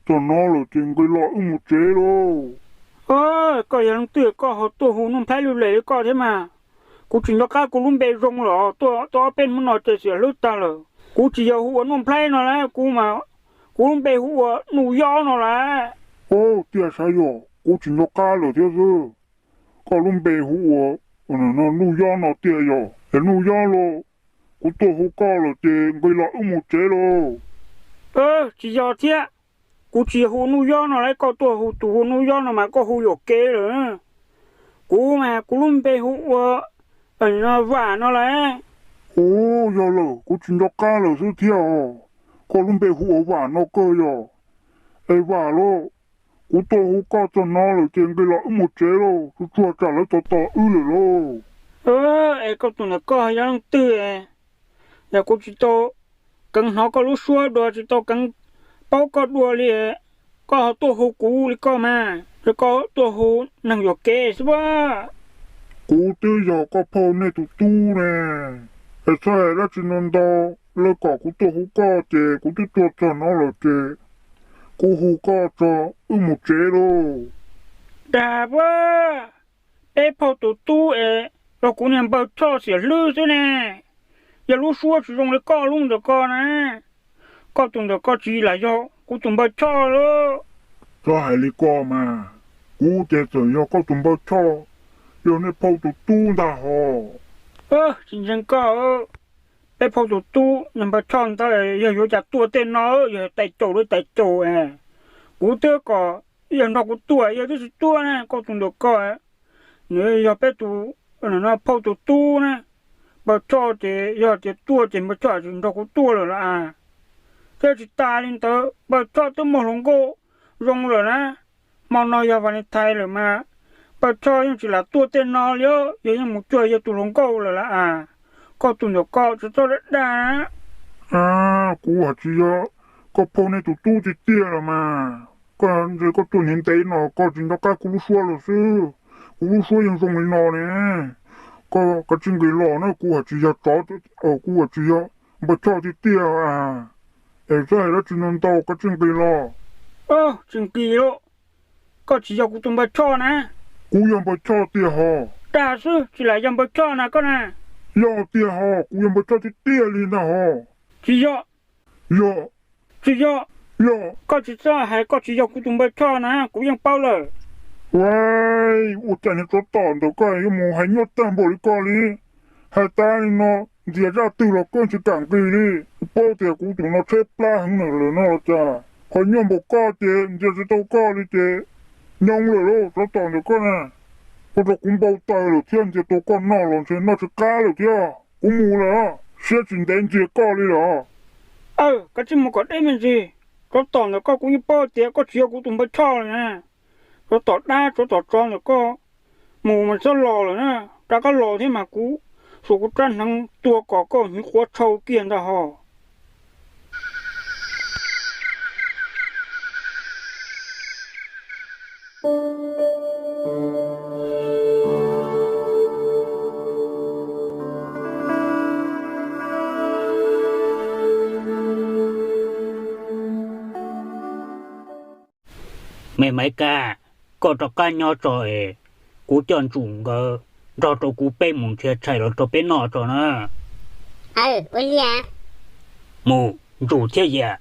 txog no lawm ces nqis los wb mus tsev lauj. Koj yog leej twg koj ho tuaj hu Nuj Nplhaib lub lem li koj thiab mas? Kuv tsis nco qab kuv lub npe zoo los tuaj tau ob peb hnub no ces xiam hlwb tag lawm. Kuv tsis yog hu ua Nuj Nplhaib no lauj, kuv mas kuv lub npe hu ua Nuj Yob no lauj. Ub, tiag sav yog kuv tsis nco qab lawm thiab xwb. Koj lub npe hu ua Nuj Yob no tiag yog. Es Nuj Yob lauj, kuv tuaj hu koj lawm ces nqis los wb mus tsev lauj. Tsis yog thiab, kuv tsis yog hu Nuj Yob no lauj, koj tuaj hu tus hu Nuj Yob no mas koj hu yuam kev lawm. Kuv mas kuv lub npe hu ua Vam no lauj. Ub, yog lawm, kuv tsis nco qab lawm xwb thiab os. Koj lub npe hu ua Vam no kawg yog. Es Vam lauj, kuv tuaj hu koj txog no lawm ces nqis los wb mus tsev lauj, tsuag tsuag tsam lawv tos tos wb lawm lauj. Es koj tus ntawm koj yog leej twg? Yog kuv tsis tau keev hnov koj lub suab dua, tsis tau keev paub koj dua li, koj ho tuaj hu kuv li koj mas, es koj tuaj hu neeg yuam kev xwb as. Kuv twb yog koj phauj nej tus tub ne, es txhob hais dab tsi no ntau, lawv kom kuv tuaj hu koj ces kuv twb tuaj txog no lawm ces kuv hu koj tso, wb mus tsev lauj. Dag puas, peb phauj tus tub es yog kuv niag npawg Choj xiam hlwb xwb ne. Yog lub suab tsis zoo li koj lub ntawm ko na. Koj tus ntawm ko tsis lam yog kuv tus npawg Choj lawm. Txhob hais li ko mas, kuv ces txawm yog koj tus npawg Choj, yog nej phauj tus tub ntag hos. Tsis ntseeg koj, peb phauj tus tub niag npawg Choj ntawd yog yuav cas tuaj tej no, yog tais caus lawm tais caus. Kuv twb kom yog nrog kuv tuaj, yog twb tsis tuaj na, koj tus ntawm ko, nws yog peb tus phauj tus tub na. Npawg Choj ces yog tias tuaj ces npawg Choj tsis nrog kuv tuaj lawm las as. Thiab tsis tas li ntawd, npawg Choj twb muaj hluas nkauj zoo lawm na. Hmo no yog Valentine lawm mas, npawg Choj yeej tsis lam tuaj tej no li, yog yeej mus cuag yog tus hluas nkauj lawm las as. Koj tus ntawm ko tsis txhob dag dag. Kuv hais tsis yog koj phauj nej tus tub tiag tiag los mas. Koj ntshe koj tuaj ntev ntev no koj tsis nco qab kuv lub suab los xwb. Kuv lub suab yeej zoo li no ne. Koj kav tsij nqis los na, kuv hais tsis yog tsov, kuv hais tsis yog npawg Choj tiag tiag as. Es txhob hais dab tsi ntau ntau, kav tsij nqis los. Tsis nqis lauj, koj tsis yog kuv tus npawg Choj na. Kuv yog npawg Choj tiag hos. Dag xwb, tsis lam yog npawg Choj na koj na. Yog tiag hos, kuv yog npawg Choj tiag tiag li ntag hos. Tsis yog. Yog. Tsis yog. Yog. Koj tsis txhob hais koj tsis yog kuv tus npawg Choj na, kuv yeej paub lawm. Ua cas niag tsov tom ntawm koj yuav mus hais nyuaj tag npaum li koj li. Hais tas li no, ntxias zaj twg los koj tsis kam nqis li. Paub tias kuv tus no tshaib plab heev lawm no los cas. Qhov nyuaj npaum koj ces ntxias tsis tau koj li ces nyoo lawm lauj, tsov tom ntawm koj na. Ua rau kuv npau taws lawm thiab, ntxias tau koj no los ntshe noj tsis qab lawm thiab. Kuv mus lawm, siab tsis ntev ntxias koj li lawm. Aw, kav tsij mus kom deb me ntsis. Tsov tom ntawm koj kuv yeej paub tias koj tsis yog kuv tus npawg Choj li na. Tsov tom dab tsov tom tsov ntawm koj, mus mas txhob los lawm na. Rov qab los thiab mas kuv xuas kuv rab hneev tua kom koj hnyuv quav tshau kiag ntag hos. Me Maiv Kab, koj rov qab nyob tso es kuv coj Ntsum nkawd nrog rau kuv peb mus nrhiav tshais los rau peb noj tso na. Aw, ua li. Mus, Ntsum thiab Yias.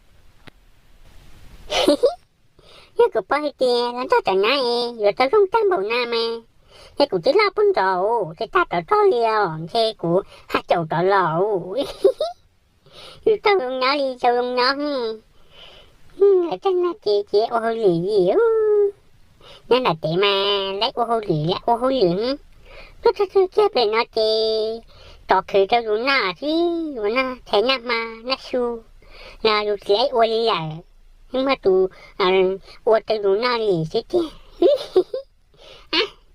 Yog kuv paub hais tias los nrog cov nyab es yuav tau zoo tag npaum na mas, ces kuv twb loj pub nrov ces tag rov rog li os, ntshe kuv haj caum rov los. Yus tau zoo nyob li tau zoo nyob. Lawv tej no ces ces ua hauj lwm vim nyob nram tsev mas lawv ua hauj lwm, lawv ua hauj lwm. Tuaj txog kiag pem no ces rov khwv rau yus noj xwb, yus noj tshais noj hmo noj su los yus tsis ib ua li lawm, muaj tus ua rau yus noj li xwb tiag.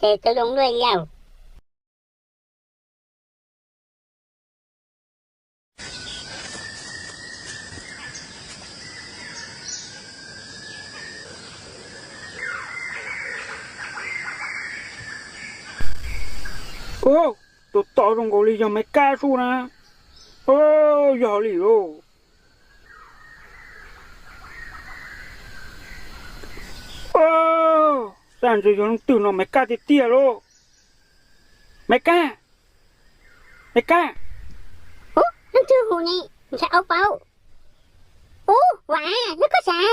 Ces tau zoo luaj li lawm. Tus tom zoo nkaus li yog Maiv Kab sub na. Yog li lauj. Xaj ntses yog leej twg no Maiv Kab tiag tiag lauj. Maiv Kab, Maiv Kab. Ub, leej twg hu ne, ntshai ua paub. Ub, Vam, yog koj sav?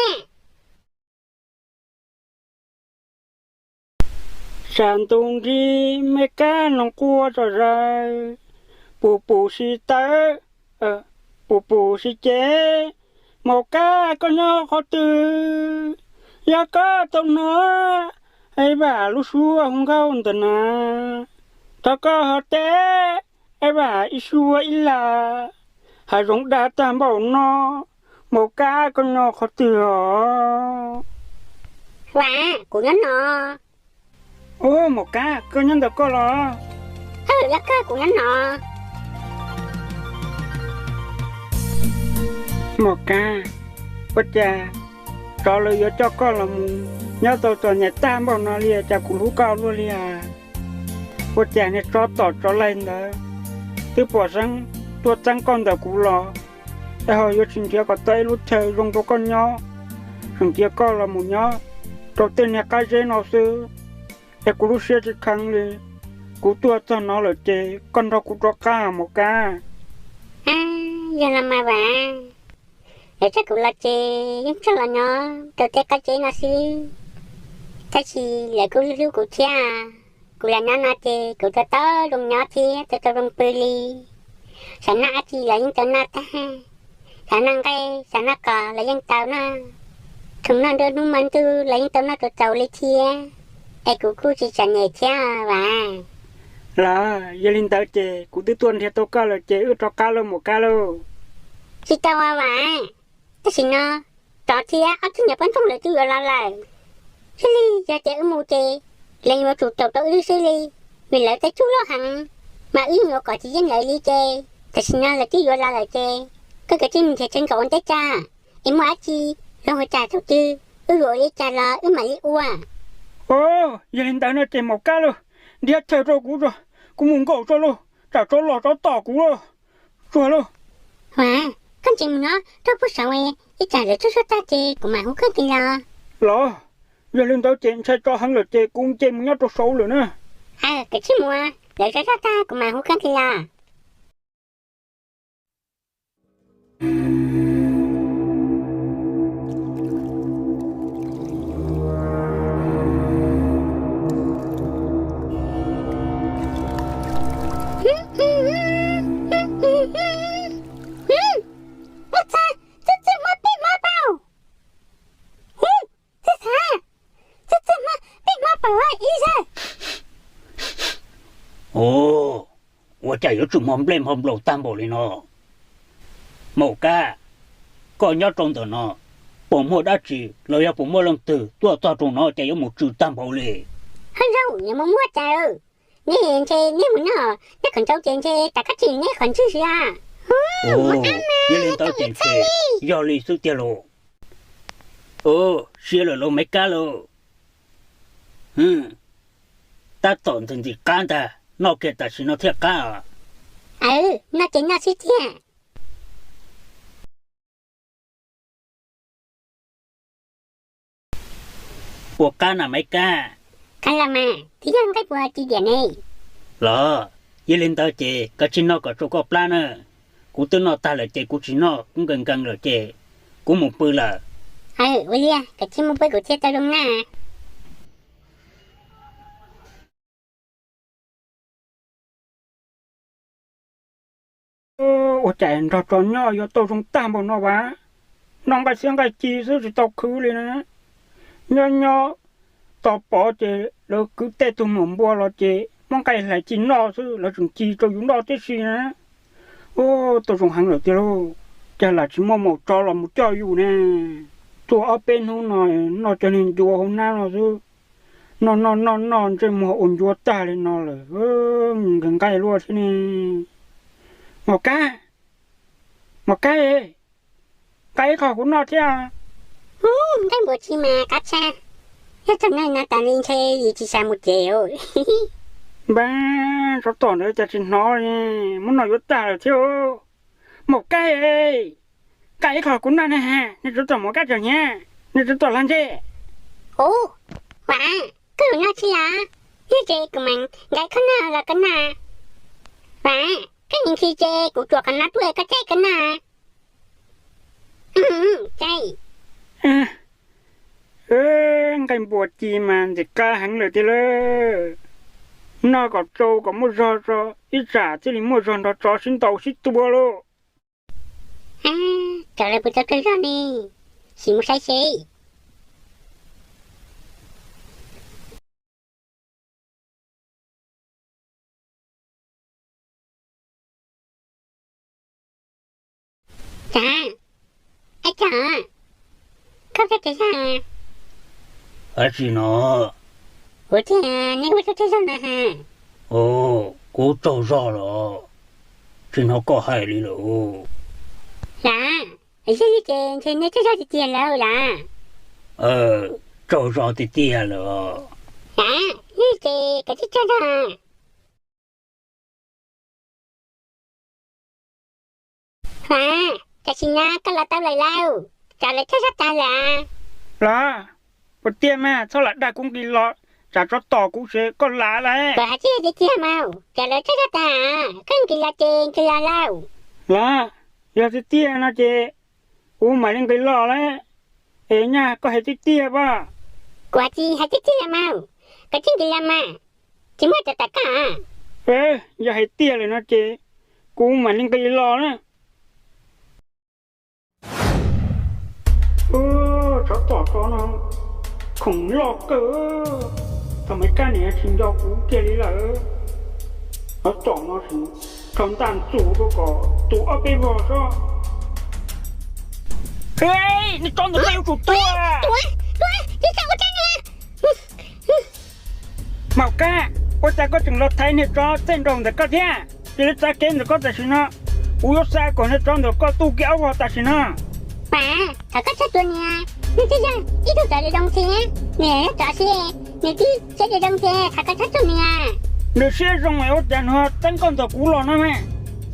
Sam ntuj nrig me kab noog quaj zom zaws, pus pus si tawb, pus pus si ces, maum kab koj nyob qhov twg? Yog koj tau hnov Aib Vam lub suab hu nkauj ntawm na, thov koj ho teb Aib Vam ib suab ib las. Hav zoov dag tag npaum no, maum kab koj nyob qhov twg os? Vam, kuv nyob no. Ub, maum kab, koj nyob ntawm koj los? Aw, yog koj, kuv nyob no. Maum kab, ua cas tsov lawv yuav coj koj los mus nyob tau txom nyem tag npaum no li, cas kuv hlub koj luaj li as? Ua cas niag tsov tom tsov laig ntawd twb pom xeeb tuaj txeeb koj ntawm kuv los, es ho yuav tsis nrhiav kom tau ib lub chaw zoo rau koj nyob, tseem cia koj los mus nyob rau tej niag qab zeb no xwb? Es kuv lub siab tsis kheev li, kuv tuaj txog no lawm ces koj nrog kuv rov qab Maum Kab. Yog los mas Vam, lawv coj kuv los ces yeej tsuas los nyob rau tej qab tsev no xwb, tab sis lawv kuj hlub kuv thiab. Kuv los nyob no ces kuv tau tau zoo nyob thiab tau tau zoo pw li. Xav noj dab tsi los yeej tau noj tag, xav noj nqaij xav noj qos los yeej tau noj, khoom noj nruab hnub hmo ntuj los yeej tau noj tau txaus li thiab. Es kuv kuj tsis txom nyem thiab Vam. Los yog li ntawd ces kuv twb tuaj nrhiav tau koj lawm ces wb rov qab lauj Maum Kab lauj. Tsis tau Vam, tam sim no tsov thiab ob tug niam poj ntxoog lawv twb yuav los lawm. Thiaj li yog tias wb mus ces lawv yuav tsum caum tau wb xwb li, vim lawv tej tsuj loj heev, mas wb yuav kom tsis yeej lawv li ces tam sim no lawv twb yuav los lawm ces koj kav tsij mus nrhiav tsev nkaum ua ntej tso, es muaj dab tsi los ua cas thaum twg wb yuav ua li cas los wb mam li ua. Os, yog li ntawd no ces Maum Kab lauj, nrhiav chaw rau kuv tso, kuv mus nkaum tso lauj, tsam tsov los tsov tom kuv lauj. Tsuag lauj. Vam, koj ntsia mus no rau puag saud, ib tsam lawv tsuag tsuag tag ces kuv mam hu koj tig los. Los, yog li ntawd ces ntshai tsov heev lawm ces kuv nce mus nyob rau saud lawm na. Aws, kav tsij mus, lawv tsuag tsuag tag kuv mam hu koj tig los. Ua cas yuav tsum hmo nplej hmo nplaum tag npaum li no? Maum Kab, koj nyob rau ntawm no, puas muaj dab tsi los yog puas muaj leej twg tuaj txog rau no ces yuav mus tsw tag npaum li? Haj zaum, nws mus muaj cas, nej ntshe nej mus noj, nej qhov ncauj ces ntshe tas kab tsis nej qhov ntswg xwb. Yog li ntawd ces ntshe yog li xwb tiag lauj. Siav lawm lauj Maiv Kab lauj. Tab tom ntxim ntxim qab ntag, noj kiag tam sim no thiaj qab. Aws, noj ces noj xwb tiag. Ua qab na Maiv Kab. Qab los mas, twb yog nqaij puas ci diam ne. Los, yog li ntawd ces kav tsij noj kom tsau koj plab na. Kuv twb noj tag lawm ces kuv tsis noj, kuv nkees nkees lawm ces kuv mus pw lawm. Aws, ua li, kav tsij mus pw kuv thiaj tau zoo na. Ua cas nrog tsov nyob yuav tau zoo tag npaum no vas, noj nqaij xiab nqaij ci xwb tsis tau khwv li na. Nyob nyob tos pov ces lawv kwv tej tug maum npua los ces muab nqaij hlais ci noj xwb, lawv tseem ci rau yus noj tib si na. Ua, tau zoo heev lawm tiag lauj, cas lam tsis muaj maum tsov los mus coj yus ne. Tuaj ob peb hnub no noj cov niag ncua hauv hnab no xwb, noj noj noj noj ntsej muag ua ncua tag li no lawm, nqaij luaj thiab ne. Maum Kab, Maum Kab, nqa ib qho kuv noj thiab. Nqaij npua ci mas qab tshaj, yog txog neeg no tas li ntshe yus tsis xav mus tsev. Npab, tsov tom ntawd cas tsis hnov li, muab noj yuav tag lawm thiab. Maum Kab, nqa ib qho kuv noj na, nej tsov tom Maum Kab tseem hnyav, nej tsov tom lag ntsej. Ub, Vam, koj yuav noj tsis los? Yog ces kuv mam nqa ib qho noj los koj noj. Vam, koj nyiam nqhis ces kuv tsuam qhov no tuaj koj caij koj noj. Caij. Nqaij npua ci mas ntxim qab heev lawm tiag lauj. Noj kom tsau kom muaj zog tso, ib tsam thiaj li muaj zog nrog tsov sib ntaus sib tua lauj. Tsov lawv puas tau tsaug zog ne? Sim mus saib seb. Tsav, ab tsav, koj tsaug zog. Ab tsi no? Kuv thiaj, nej ua tsaug zog na ha. Kuv tsaug zog los tsis hnov koj hais li lawm. Lam, yog li ces ntshe nej tsaug zog tiag tiag lawm lam. Tsaug zog tiag tiag lawm. Lam, yog li ces koj tsaug zog. Lam, tam sim no koj los tau lawm lauj, tsov lawv tsaug zog tag lawm. Los, puas tiag mas txhob lam dag kuv nqis los, tsam tsov tom kuv ces koj lav lawm. Koj hais tiag tiag mas, cas lawv txhob tag, koj nqis los ces nqis los lauj. Los, yog tiag tiag no ces kuv mam li nqis los lawm, es nyaj koj hais tiag tiag pob? Kuv hais tiag tiag mas, koj tsis nqis los mas, tsis muaj cov tom koj. Yog hais tiag lawm no ces kuv mam li nqis los na. Tsov tom tsov no khoom loj kawg, thaum me kab niam tsis nco kuv kiag li lawm. Tsov tom no tsis tau ntaj ntxuav rau kom tu ob peb vog sob. Nej tsov ntawm koj yuav tsum tuag. Maum Kab, ua cas koj tseem los thaiv niag tsov txaij nraug ntawm koj thiab? Cia li txav kev ntawm koj tam sim no, kuv yuav xa kom niag tsov ntawm koj tu kiag ob vog tam sim no. Mas thov koj txhob tua nws, nws twb yog ib tug cov zoo thiab, nws yog tsov xwb, nws twb siab zoo thiab, thov koj txhob tua nws. Nws siab zoo es ua cas nws ho txeeb koj ntawm kuv los no mas?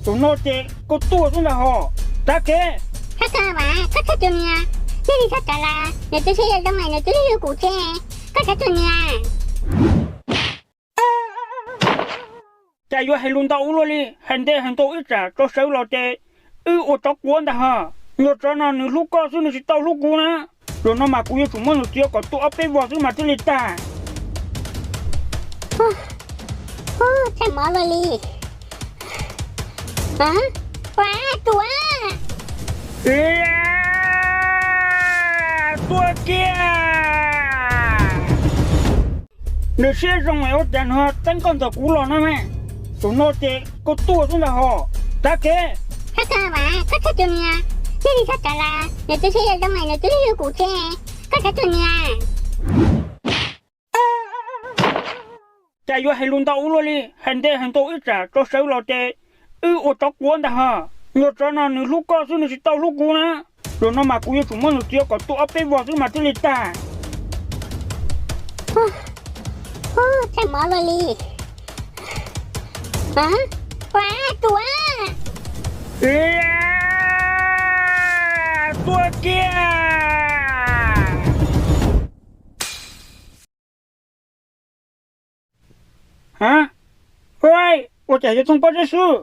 Tus no ces koj tuaj xwb ntag hos, txav kev. Thov koj mas koj txhob tua nws, nws twb yog tsov los nws twb siab zoo es nws twb hlub kuv thiab, koj txhob tua nws. Cas yuav hais lus ntau ua luaj li, hais ntev hais ntau ib tsam tsov sawv los ces wb ua tsov quav ntag hos. Nyuag tsov no nws hlub koj xwb nws tsis tau hlub kuv na. Zaum no mas kuv yuav tsum muab nws txiav kom tuag ob peb vog xwb mas thiaj li tag. Txaj mov luaj li. Ua tus tuag kiag. Nws siab zoo es ua cas nws ho txeeb koj ntawm kuv los no mas? Tus no ces koj tuaj xwb ntag hos, txav kev. Thov koj mas koj txhob tua nws, nws twb yog tsov los nws twb siab zoo es nws twb hlub kuv thiab, koj txhob tua nws. Cas yuav hais lus ntau ua luaj li, hais ntev hais ntau ib tsam tsov sawv los ces wb ua tsov quav ntag hos. Nyuag tsov no nws hlub koj xwb nws tsis tau hlub kuv na. Zaum no mas kuv yuav tsum muab nws txiav kom tuag ob peb vog xwb mas thiaj li tag. Txaj mov luaj li. Ua tus tuag kiag. Ua cas yuav thooj pob zeb xwb?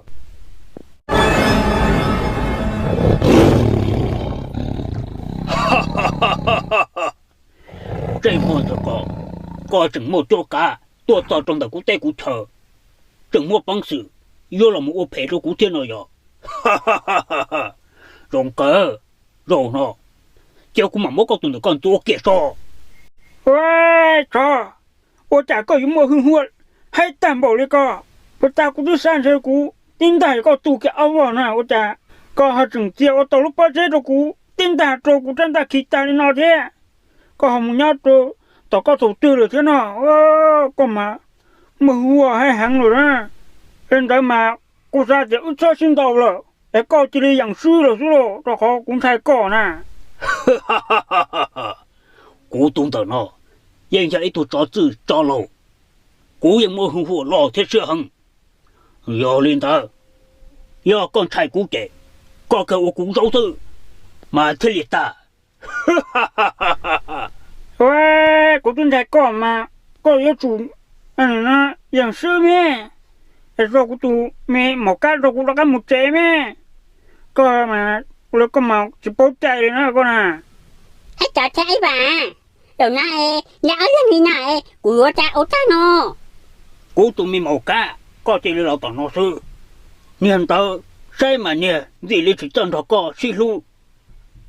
Tseem muaj ntawm koj, koj tseem muaj cuab kav tuaj txog rau ntawm kuv teb kuv chaw, tseem muaj peev xwm yuav los mus ua phem rau kuv thiab no yog? Zoo kawg, zaum no cia kuv mam muab koj tus ntawm koj ntxuav kiag so. Tsov, ua cas koj yuav muaj hwj huam heev tag npaum li ko? Puas tas kuv twb xav ntshe kuv tib ntag koj tu kiag ob vog na, ua cas koj ho tseem txia ua tau lub pob zeb rau kuv tib ntag rau kuv rab ntaj khi tag li no thiab? Koj ho mus nyob rau tom koj thaum twg lawm thiab no? Koj mas muaj hwj huam heev heev lawm na. Li ntawd mas kuv xav tias wb txhob sib ntaus lawm es koj cia li yeem swb lawm xwb lauj, rau qhov kuv ntshai koj na. Kuv tus ntawm no yeej yog ib tug tsov txwj tsov laug, kuv yeej muaj hwj huam loj thiab siab heev. Yog li ntawd, yog koj ntshai kuv ces koj kawg ua kuv zaub xwb mas thiaj li tag. Kuv twb ntshai koj mas koj yuav tsum yeem swb me, es rau kuv tus me maum kab rau kuv rov qab mus tsev me. Koj mas, ua li koj mas tsis paub cai li na koj na. Ib tsov thiab ib vas, zaum no nyob ob leeg li no kuv yuav ua tag no. Kuv tus me maum kab, koj cia li los tom no xwb. Niag ntawd saib mas niag ntxim li tsis txawj nrog koj sib hlub,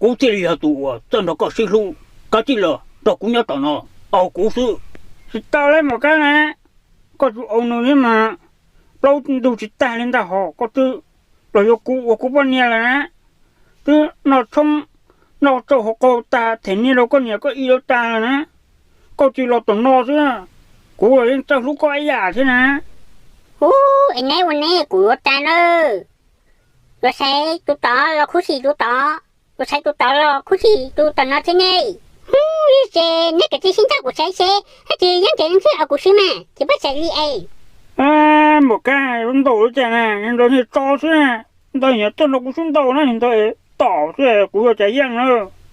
kuv thiaj li yog tus uas txawj nrog koj sib hlub. Koj cia li los nrog kuv nyob tom no, au kuv xwb. Tsis tau li maum kab na, koj tsis au nws thiab mas plaub ntug tsis tag li ntag hos, koj twb los yuav kuv ua kuv poj niam lawm na. Twb noj tshoob noj tsaum hauv qau tag, them niag rau koj niam koj i rau tag lawm na. Koj tsis los tom no xwb, kuv los yeej txawj hlub koj ib yam thiab na. Ub, es neb ua neb, kuv yuav tag na. Yuav saib tus tod los khuv xim tus tod, yuav saib tus tod los khuv xim tus tom no thiab ne. Ub, ces neb kav tsij sib ntaus kuv saib seb, hab tsis yeej kev leej twg au kuv xwb mas tsis pub txhais li es. Maum kab, yuav ntaus li cas na, ntawd niag tsov xwb, ntawd nyiam tuaj nrog kuv sib ntaus na, ntawd tom xwb kuv yuav cas yeej na,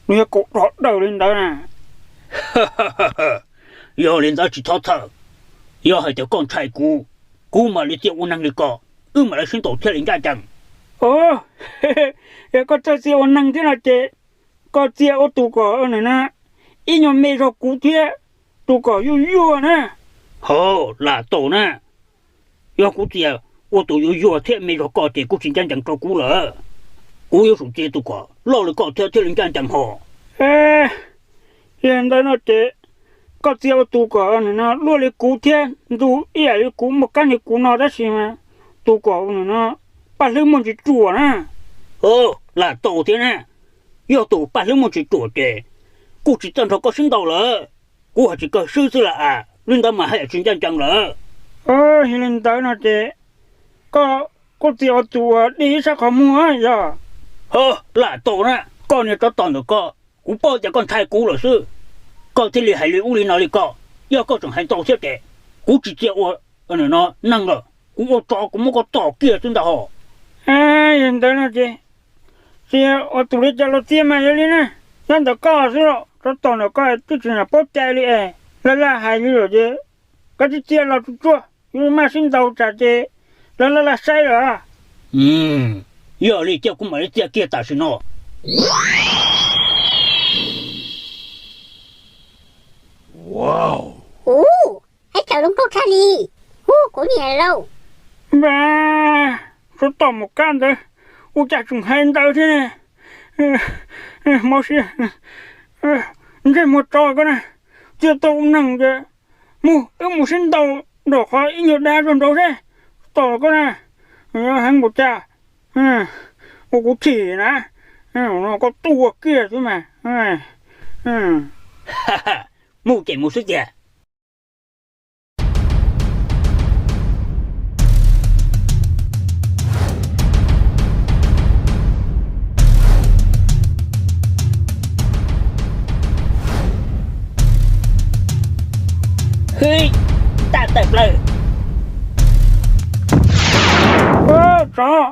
nws yog kaum rog dawm li ntawd na. Yog li ntawd tsis txhob txhawj, yog hais tias koj ntshai kuv, kuv mam li txia ua neeg li ko, wb mam li sib ntaus thiaj li ncaj ncees. Yog koj txawj txia ua neeg thiab no ces koj txia ua tus kom na, ib nyuag me zog kuv thiab, tus kom yuag yuag na. Ho, lam tau na. Yog kuv txia ua tus yuag yuag thiab me zog koj ces kuj tsis ncaj ncees rau kuv lawm. Kuv yuav tsum txia tus kom loj li koj thiab thiaj li ncaj ncees ho. Yog ntawd no ces koj txia ua tus kom no luaj li kuv thiab ntug ib yam li kuv muaj kab li kuv no tab sis mas tus kom no paj hlwb muaj ntsis ruam na. Lam tau thiab na. Yog tus paj hlwb muaj ntsis ruam ces kuj tsis txawj nrog koj sib ntaus lawm. Kuv hais tsis kawg swb xwb las as, li ntawd mas haj yam tsis ncaj ncees lawm. Yog li ntawd no ces koj kuj txia ua tus uas dig ib sab qhov muag yog. Ho, lam tau na, koj niag tsov tom ntawm koj, kuv paub tias koj ntshai kuv lawm xwb, koj thiaj li hais li ub li no li ko. Yog koj tseem hais ntau thiab ces kuv tsis txia ua no neeg lawm, kuv ua tsov kuv muab koj tom kiag xwb ntag ho. Yog ntawd no ces txia ua tus li cas los txia mas yog li na. Nyob ntawm koj xwb los tsov tom ntawm koj twb tsis paub cai li es laj laj hais li lawm ces koj txia txia los tsuag tsuag, yuav maj sib ntaus tsam ces lawv laj laj saib lawm. Yog li cia kuv mam li txia kiag tam sim no. Ub, hais txawm zoo nkauj tshaj li. Ub, kuv niam lauj. Npab, tsov tom mus kab ntawd, ua cas tseem hais ntawd thiab ne? Mob siab, ntsej muag tsov koj na, txia tau ua neeg ces mus, wb mus sib ntaus nram qhov ib nyuag dab zog nraud seb, tom koj na, heev npaum cas, ua kuv chim na, koj tuaj kiag xwb mas. Mus ces mus xwb tiag. Hwj, ntaj tawm plaws. Tsov,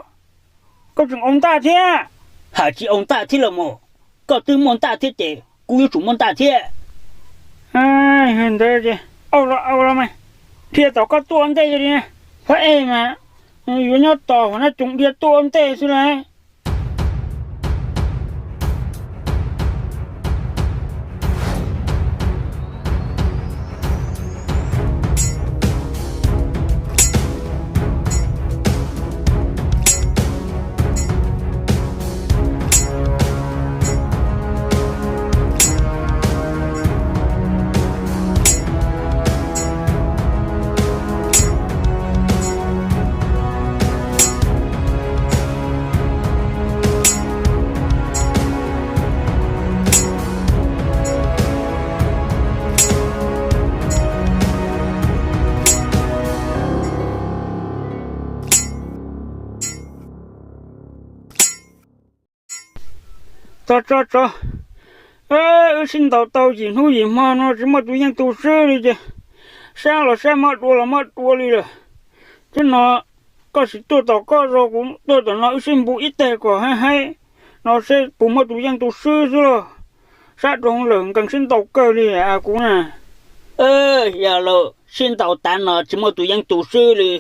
koj tseem ua ntaj thiab. Hais tsis ua ntaj thiab los mas, koj twb muaj ntaj thiab ces kuv yuav tsum muaj ntaj thiab. Ntawd ces au los au los mas, dhia tom koj tuaj ua ntej li. Phab ej mas yuav nyob tos hauv nab coov dhia tuaj ua ntej xwb lauj. Tso tso tso, wb sib ntaus tau yim hnub yim hmo no tsis muaj tus yeej tus swb li ces sab los sab, mob dua los mob dua li lawm. Thiab no koj sim tuaj tom koj, kuv tuaj tom no, wb sib npu ib teg kom haib haib no seb puas muaj tus yeej tus swb xwb lauj. Sab dhau lawm, nkees sib ntaus kawg li kuv na. Yog los sib ntaus tas no tsis muaj tus yeej tus swb li,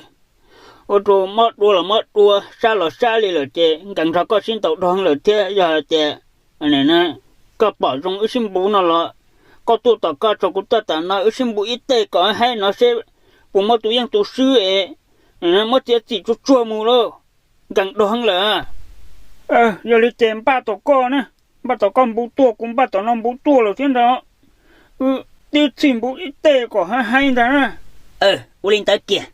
ua rau mob dua los mob dua, sab los sab li lawm ces nkees nrog koj sib ntaus dhau lawm thiab. Yog hais tias koj pom zoo wb sib npu no los koj tuaj tom koj, tso kuv tuaj tom no, wb sib npu ib teg kom haib no seb puas muaj tus yeej tus swb es muab txiav txim tsuag tsuag mus lauj. Nkees dhau lawm. Yog li ces npaj tom koj na, npaj tom koj npu tuaj, kuv npaj tom no npu tuaj lawm thiab ntag. Wb tib txhij npu ib teg kom haib haib ntag na. Ua li ntawd kiag.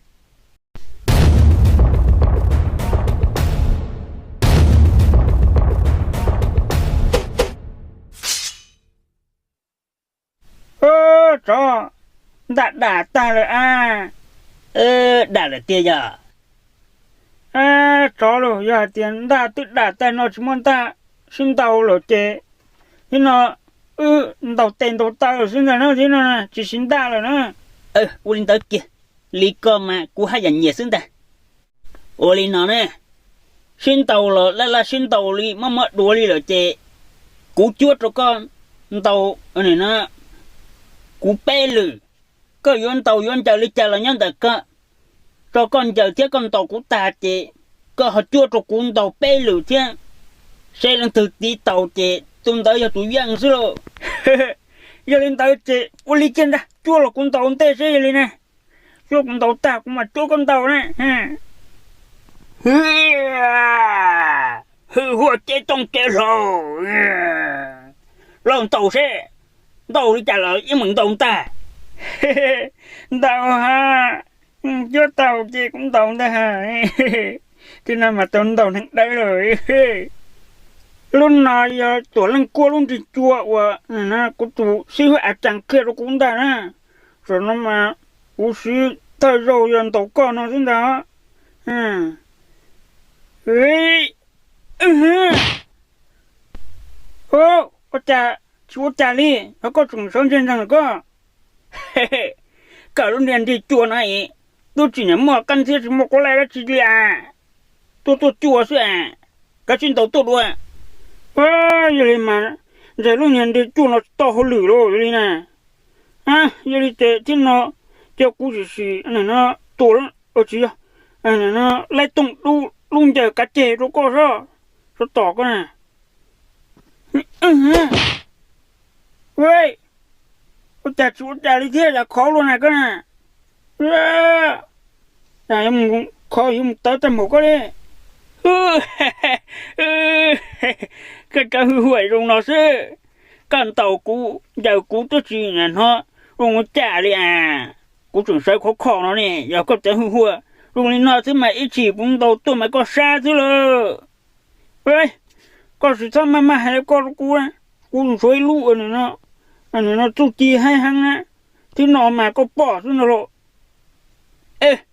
Tsov, ntaj dam tag lawm a. Dam lawm tiag yog. Tsov lauj, yog hais tias ntaj twb dam tag no tsis muaj ntaj sib ntaus lawm ces thiab no wb ntaus tes ntaus taw xwb ntag na, thiab no tsis siv ntaj lawm na. Ua li ntawd kiag, li koj mas kuv haj yam nyiam xwb ntag. Ua li no ne, sib ntaus los laj laj sib ntaus li mob mob dua li lawm ces kuv cuab rau koj ntaus kuv peb lwm, Koj yuav ntaus yuav ncaws li cas los nyob ntawm koj. Tso koj ncaws thiab koj ntaus kuv tag ces koj ho cuab rau kuv ntaus peb lwm thiab, seb leej twg tiv taus ces tus ntawd yog tus yeej xwb lauj. Yog li ntawd ces ua li kiag ntag, cuab los kuv ntaus ntej seb yog li na. Cuab kuv ntaus tag kuv mam cuab koj ntaus na. Hwj huaj cev tooj cev hlau, los ntaus seb, ntaus li cas los yeej meem ntaus ntag. Ntaus ha, cuab tau ces kuv ntaus ntag ha. Thiab no mas tau ntaus neeg dawb lawm. Lub no yog tuam leej kuab lub nrig cua uas kuv tus xib hwb a tsaas qhia rau kuv ntag na. Tam no mas kuv siv thawj zaug yog ntaus koj no xwb ntag. Ua cas tsis ua cas li, ho koj tseem sawv ntseg ntag koj. Koj lub niag nrig cua no es twb tsis niam muaj qab ntxhiab tsis muaj quav laij dab tsi li as. Tuaj tuaj cua xwb as, kav tsij ntaus tuaj dua. Yog li mas ntshe lub niag nrig cua no tsis tau hauj lwm lauj yog li na. Yog li ces thiab no cia kuv sim sim no tua, tsis yog, laib tooj dub lub ncaws kav ceg rau koj seb, seb tom koj na. Ua cas tsis ua cas li thiab, yam khov luaj na koj na. Khov yuav mus tawv tag npaum koj li. Koj cov hwj huam zoo no xwb, koj ntaus kuv ncaws kuv twb tsis hnov zoo ua cas li as. Kuv tseem sawv khov kho no ne, yog koj cov hwj huam zoo li no xwb mas ib chim kuv ntaus tuaj mas koj sab xwb lawm. Koj tsis txhob maj maj hais li koj rau kuv, kuv tseem tshuav ib lub no, no txuj ci haib heev na, thiab no mas koj pom xwb ntag lauj.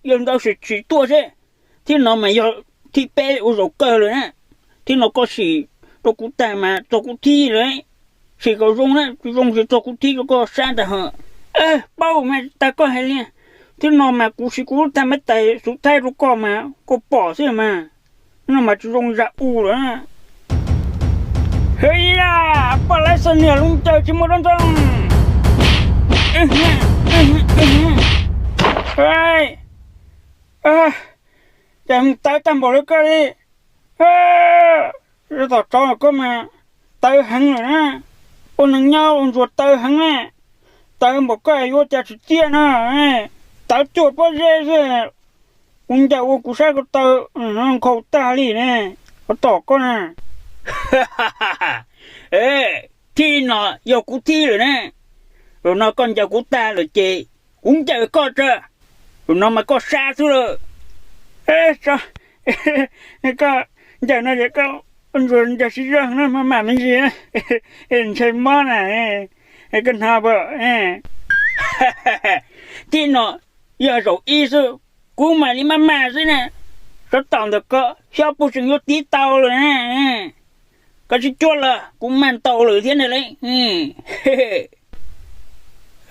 Yog li ntawd sim sim tuaj seb, thiab no mas yog thib peb ua zaum kawg lawm na, thiab no koj sim rau kuv tag mas txog kuv thib lawm. Sim kom zoo na, tsis zoo ces txog kuv thib rau koj sab ntag ho. Paub mas tag koj hais li, thiab no mas kuv siv kuv lub tag mab tais xuv thaib rau koj mas koj pom xwb mas, no mas tsis zoo zaj u lawm. Hwv, poj laib xab niag lub ncaws tsis muaj dab ntxoog. Ces mus tawv tag npaum li koj li. Tom tsov koj mas tawv heev lawm na. Ua neeg nyob ua ntsuag tawv heev na. Tawv npaum koj yuav cas tsis ciaj no. Tawv cuaj pob zeb xwb. Kuv ncaws ua kuv sab ko taw nkhaus tag li ne. Ov tom koj na. Thib no yog kuv thib lawm na. Zaum no koj ncaws kuv tag lawm ces kuv ncaws koj tso. Zaum no mas koj sab xwb lawm. Koj ncaws no ces koj ntsuas ncaws siv zog na, maj mam me ntsis, ntshe mob na, koj hnov pom. Thib no yog zaum ib xwb, kuv mam li maj mam xwb na. Sov tom ntawm koj xyov puas tseem yuav tiv tau lawm na. Koj tsis cuab los kuv maj ntaus lawm thiab na le.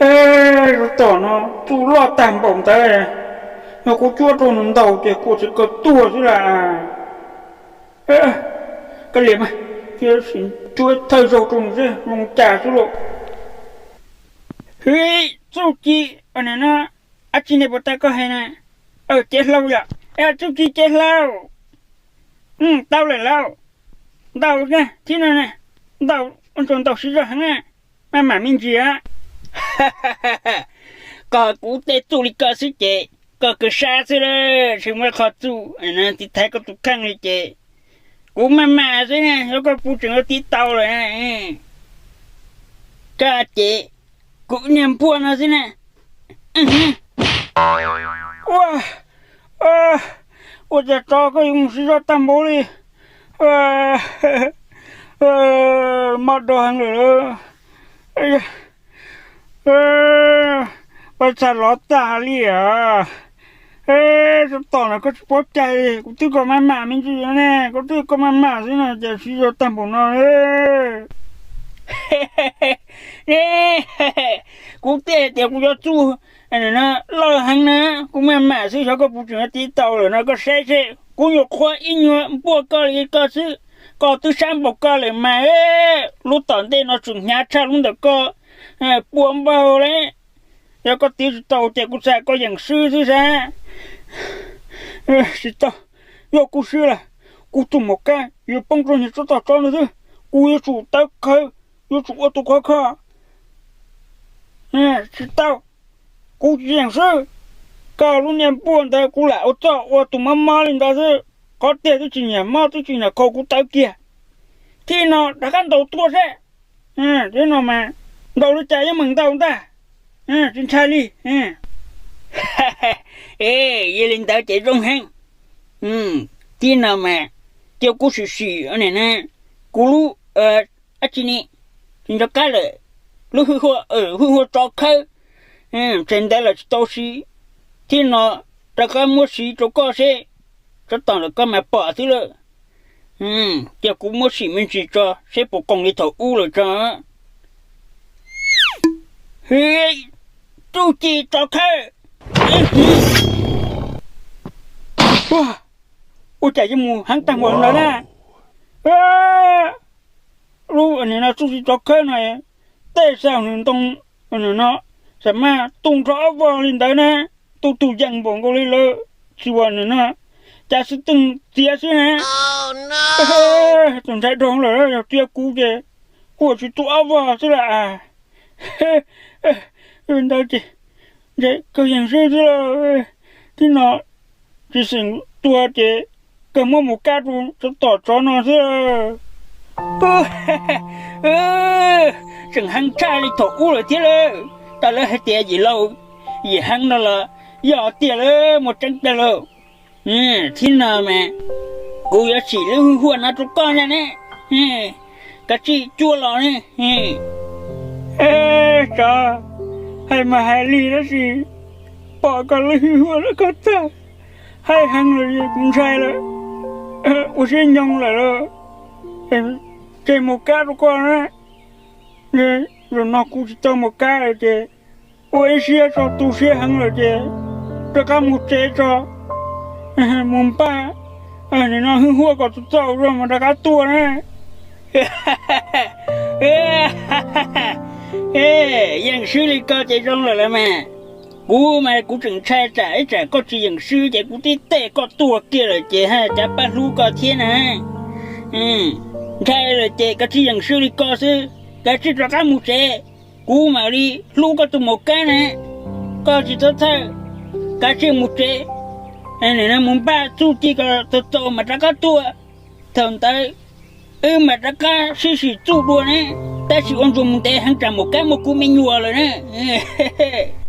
Sov tom no txuj loj tag npaum ntawd, yog kuv cuab rau nws ntaus ces kuv tsis kaw tuag xwb las. Koj liam mas, sim cuab thawj zaug rau nws seb zoo cas xwb lauj. Hwv, txuj ci no, dab tsi nej puas tau koj hais na? Cev hlau yom, txuj ci cev hlau. Tau lawm lauj, ntaus na, thib no na, ntaus, ua ntsuas ntaus siv zog heev na, maj mam me ntsis. Koj kuv tej txuj li koj xwb ces koj kawg sab xwb lawm, tsis muaj qhov txuj tiv thaiv koj tus kheej li ces kuv maj mam xwb na, yog koj puas tseem yuav tiv tau lawm. Koj ces kuv niag npuaj no xwb na. Ua, ua cas tsov koj yuav mus siv zog tag npaum li, mob dua heev lawm. Pab txha lov tag li as. Sov tom no koj tsis paub cai, kuv twb kom maj mam me ntsis ne, kuv twb kom maj mam xwb no ces siv zog tag npaum no. Kuv thiaj tias kuv yuav txuj loj heev na, kuv maj mam xwb, xyov koj puas tseem yuav tiv tau lawm no, koj saib seb, kuv nyuam qhuav ib nyuag npuaj koj li koj xwb, koj twb sab npaum koj lawm mas. Lub tom ntej no tseem hnyav tshaj lub ntawm koj pua npaug li. Yog koj tiv tsis tau ces kuv txhais koj yeem swb xwb sab. Tsis tau, yog kuv swb lawm, kuv tus maum kab yuav poob rau niag tsov tom tsob ntawd xwb. Kuv yuav tsum tawv qhawv, yuav tsum ua tus khov kho. Tsis tau, kuv tsis yeem swb. Koj lub niag npuaj ntawd kuv lam ua txoj ua tus mob mob li ntawd xwb. Qhov tiag twb tsis nyiam mob twb tsis nyiam khaus kuv tawv kiag. Thib no rov qab ntaus tuaj seb. Thib no mas ntaus li cas yeej meem ntaus ntag. Tsis ntshai li. Yog li ntawd ces zoo heev. Thib no mas cia kuv sim sim na, kuv lub dab tsi ne, tsis nco qab lawm, lub hwj huaj, hwj huaj tsov khawb, ntshe ntawd lawm tsis tau siv. Thib no rov qab muab siv rau koj seb, tsov tom lawm koj mas pom xwb lawm. Cia kuv muab sim me ntsis tso seb puas qoom li thaum ub lawm tso. Txuj ci tsov khawb, ua cas yuav mus heev tag npaum ntawd na? Lub nim no txuj ci tsov khawb no, tej zaum nws ntoo no xam maj tu nrho ob voj li ntawd na, tu tus yees npaum nkaus li lawm, tsis ua nws no cas xwb teej txiav xwb na. Tus ntshai dhau lawm, yog tias kuv ces kuv tsis tu ob voj xwb lawm. Ntawd ces ntshe kawg yees swb xwb lawm. Thib no tsis xeem tua ces kawg muab mus kab rau tsov tom tsov no xwb. Tseem heev tshaj li thaum ub lawm thiab lawm. Tau lawv hais tias yim laus yim heev no los yog tiag lawm, muaj tseeb tiag lauj. Thib no mas kuv yuav tsim lub hwj huaj no rau koj ntag ne, kav tsij cuab los ne. Tsov, hais mas hais li tab sis pom koj lub hwj huaj lawm koj txawj hais heev lawm kuv ntshai lawm, ua siab nyoog lawm lauj. Ces mus kab rau koj na. Zaum no kuv tsis tau mus kab lawm ces ua ib siab tso, tu siab heev lawm ces rov qab mus tsev tso, mus npaj nim no hwj huaj kom txaus txaus zog mas rov qab tuaj na. Yeej swb li ko ces zoo lawm lauj mas. Kuv mas kuv tseem ntshai tsam ib tsam koj tsis yeem swb ces kuv tib tej koj tuag kiag lawm ces haj cas pab hlub koj thiab na. Ntshai lawm ces koj tsis yeem swb li ko xwb, kav tsij rov qab mus tsev, kuv mam li hlub koj tus maum kab na. Koj tsis txhob txhawj, kav tsij mus tsev, mus npaj txuj ci kom txaus txaus mas rov qab tuaj. Thaum ntawd wb mam rov qab sib sim txuj dua ne, tab sis ua ntsuas mus ntev heev tsam maum kab muaj kuv me nyuam lawm na.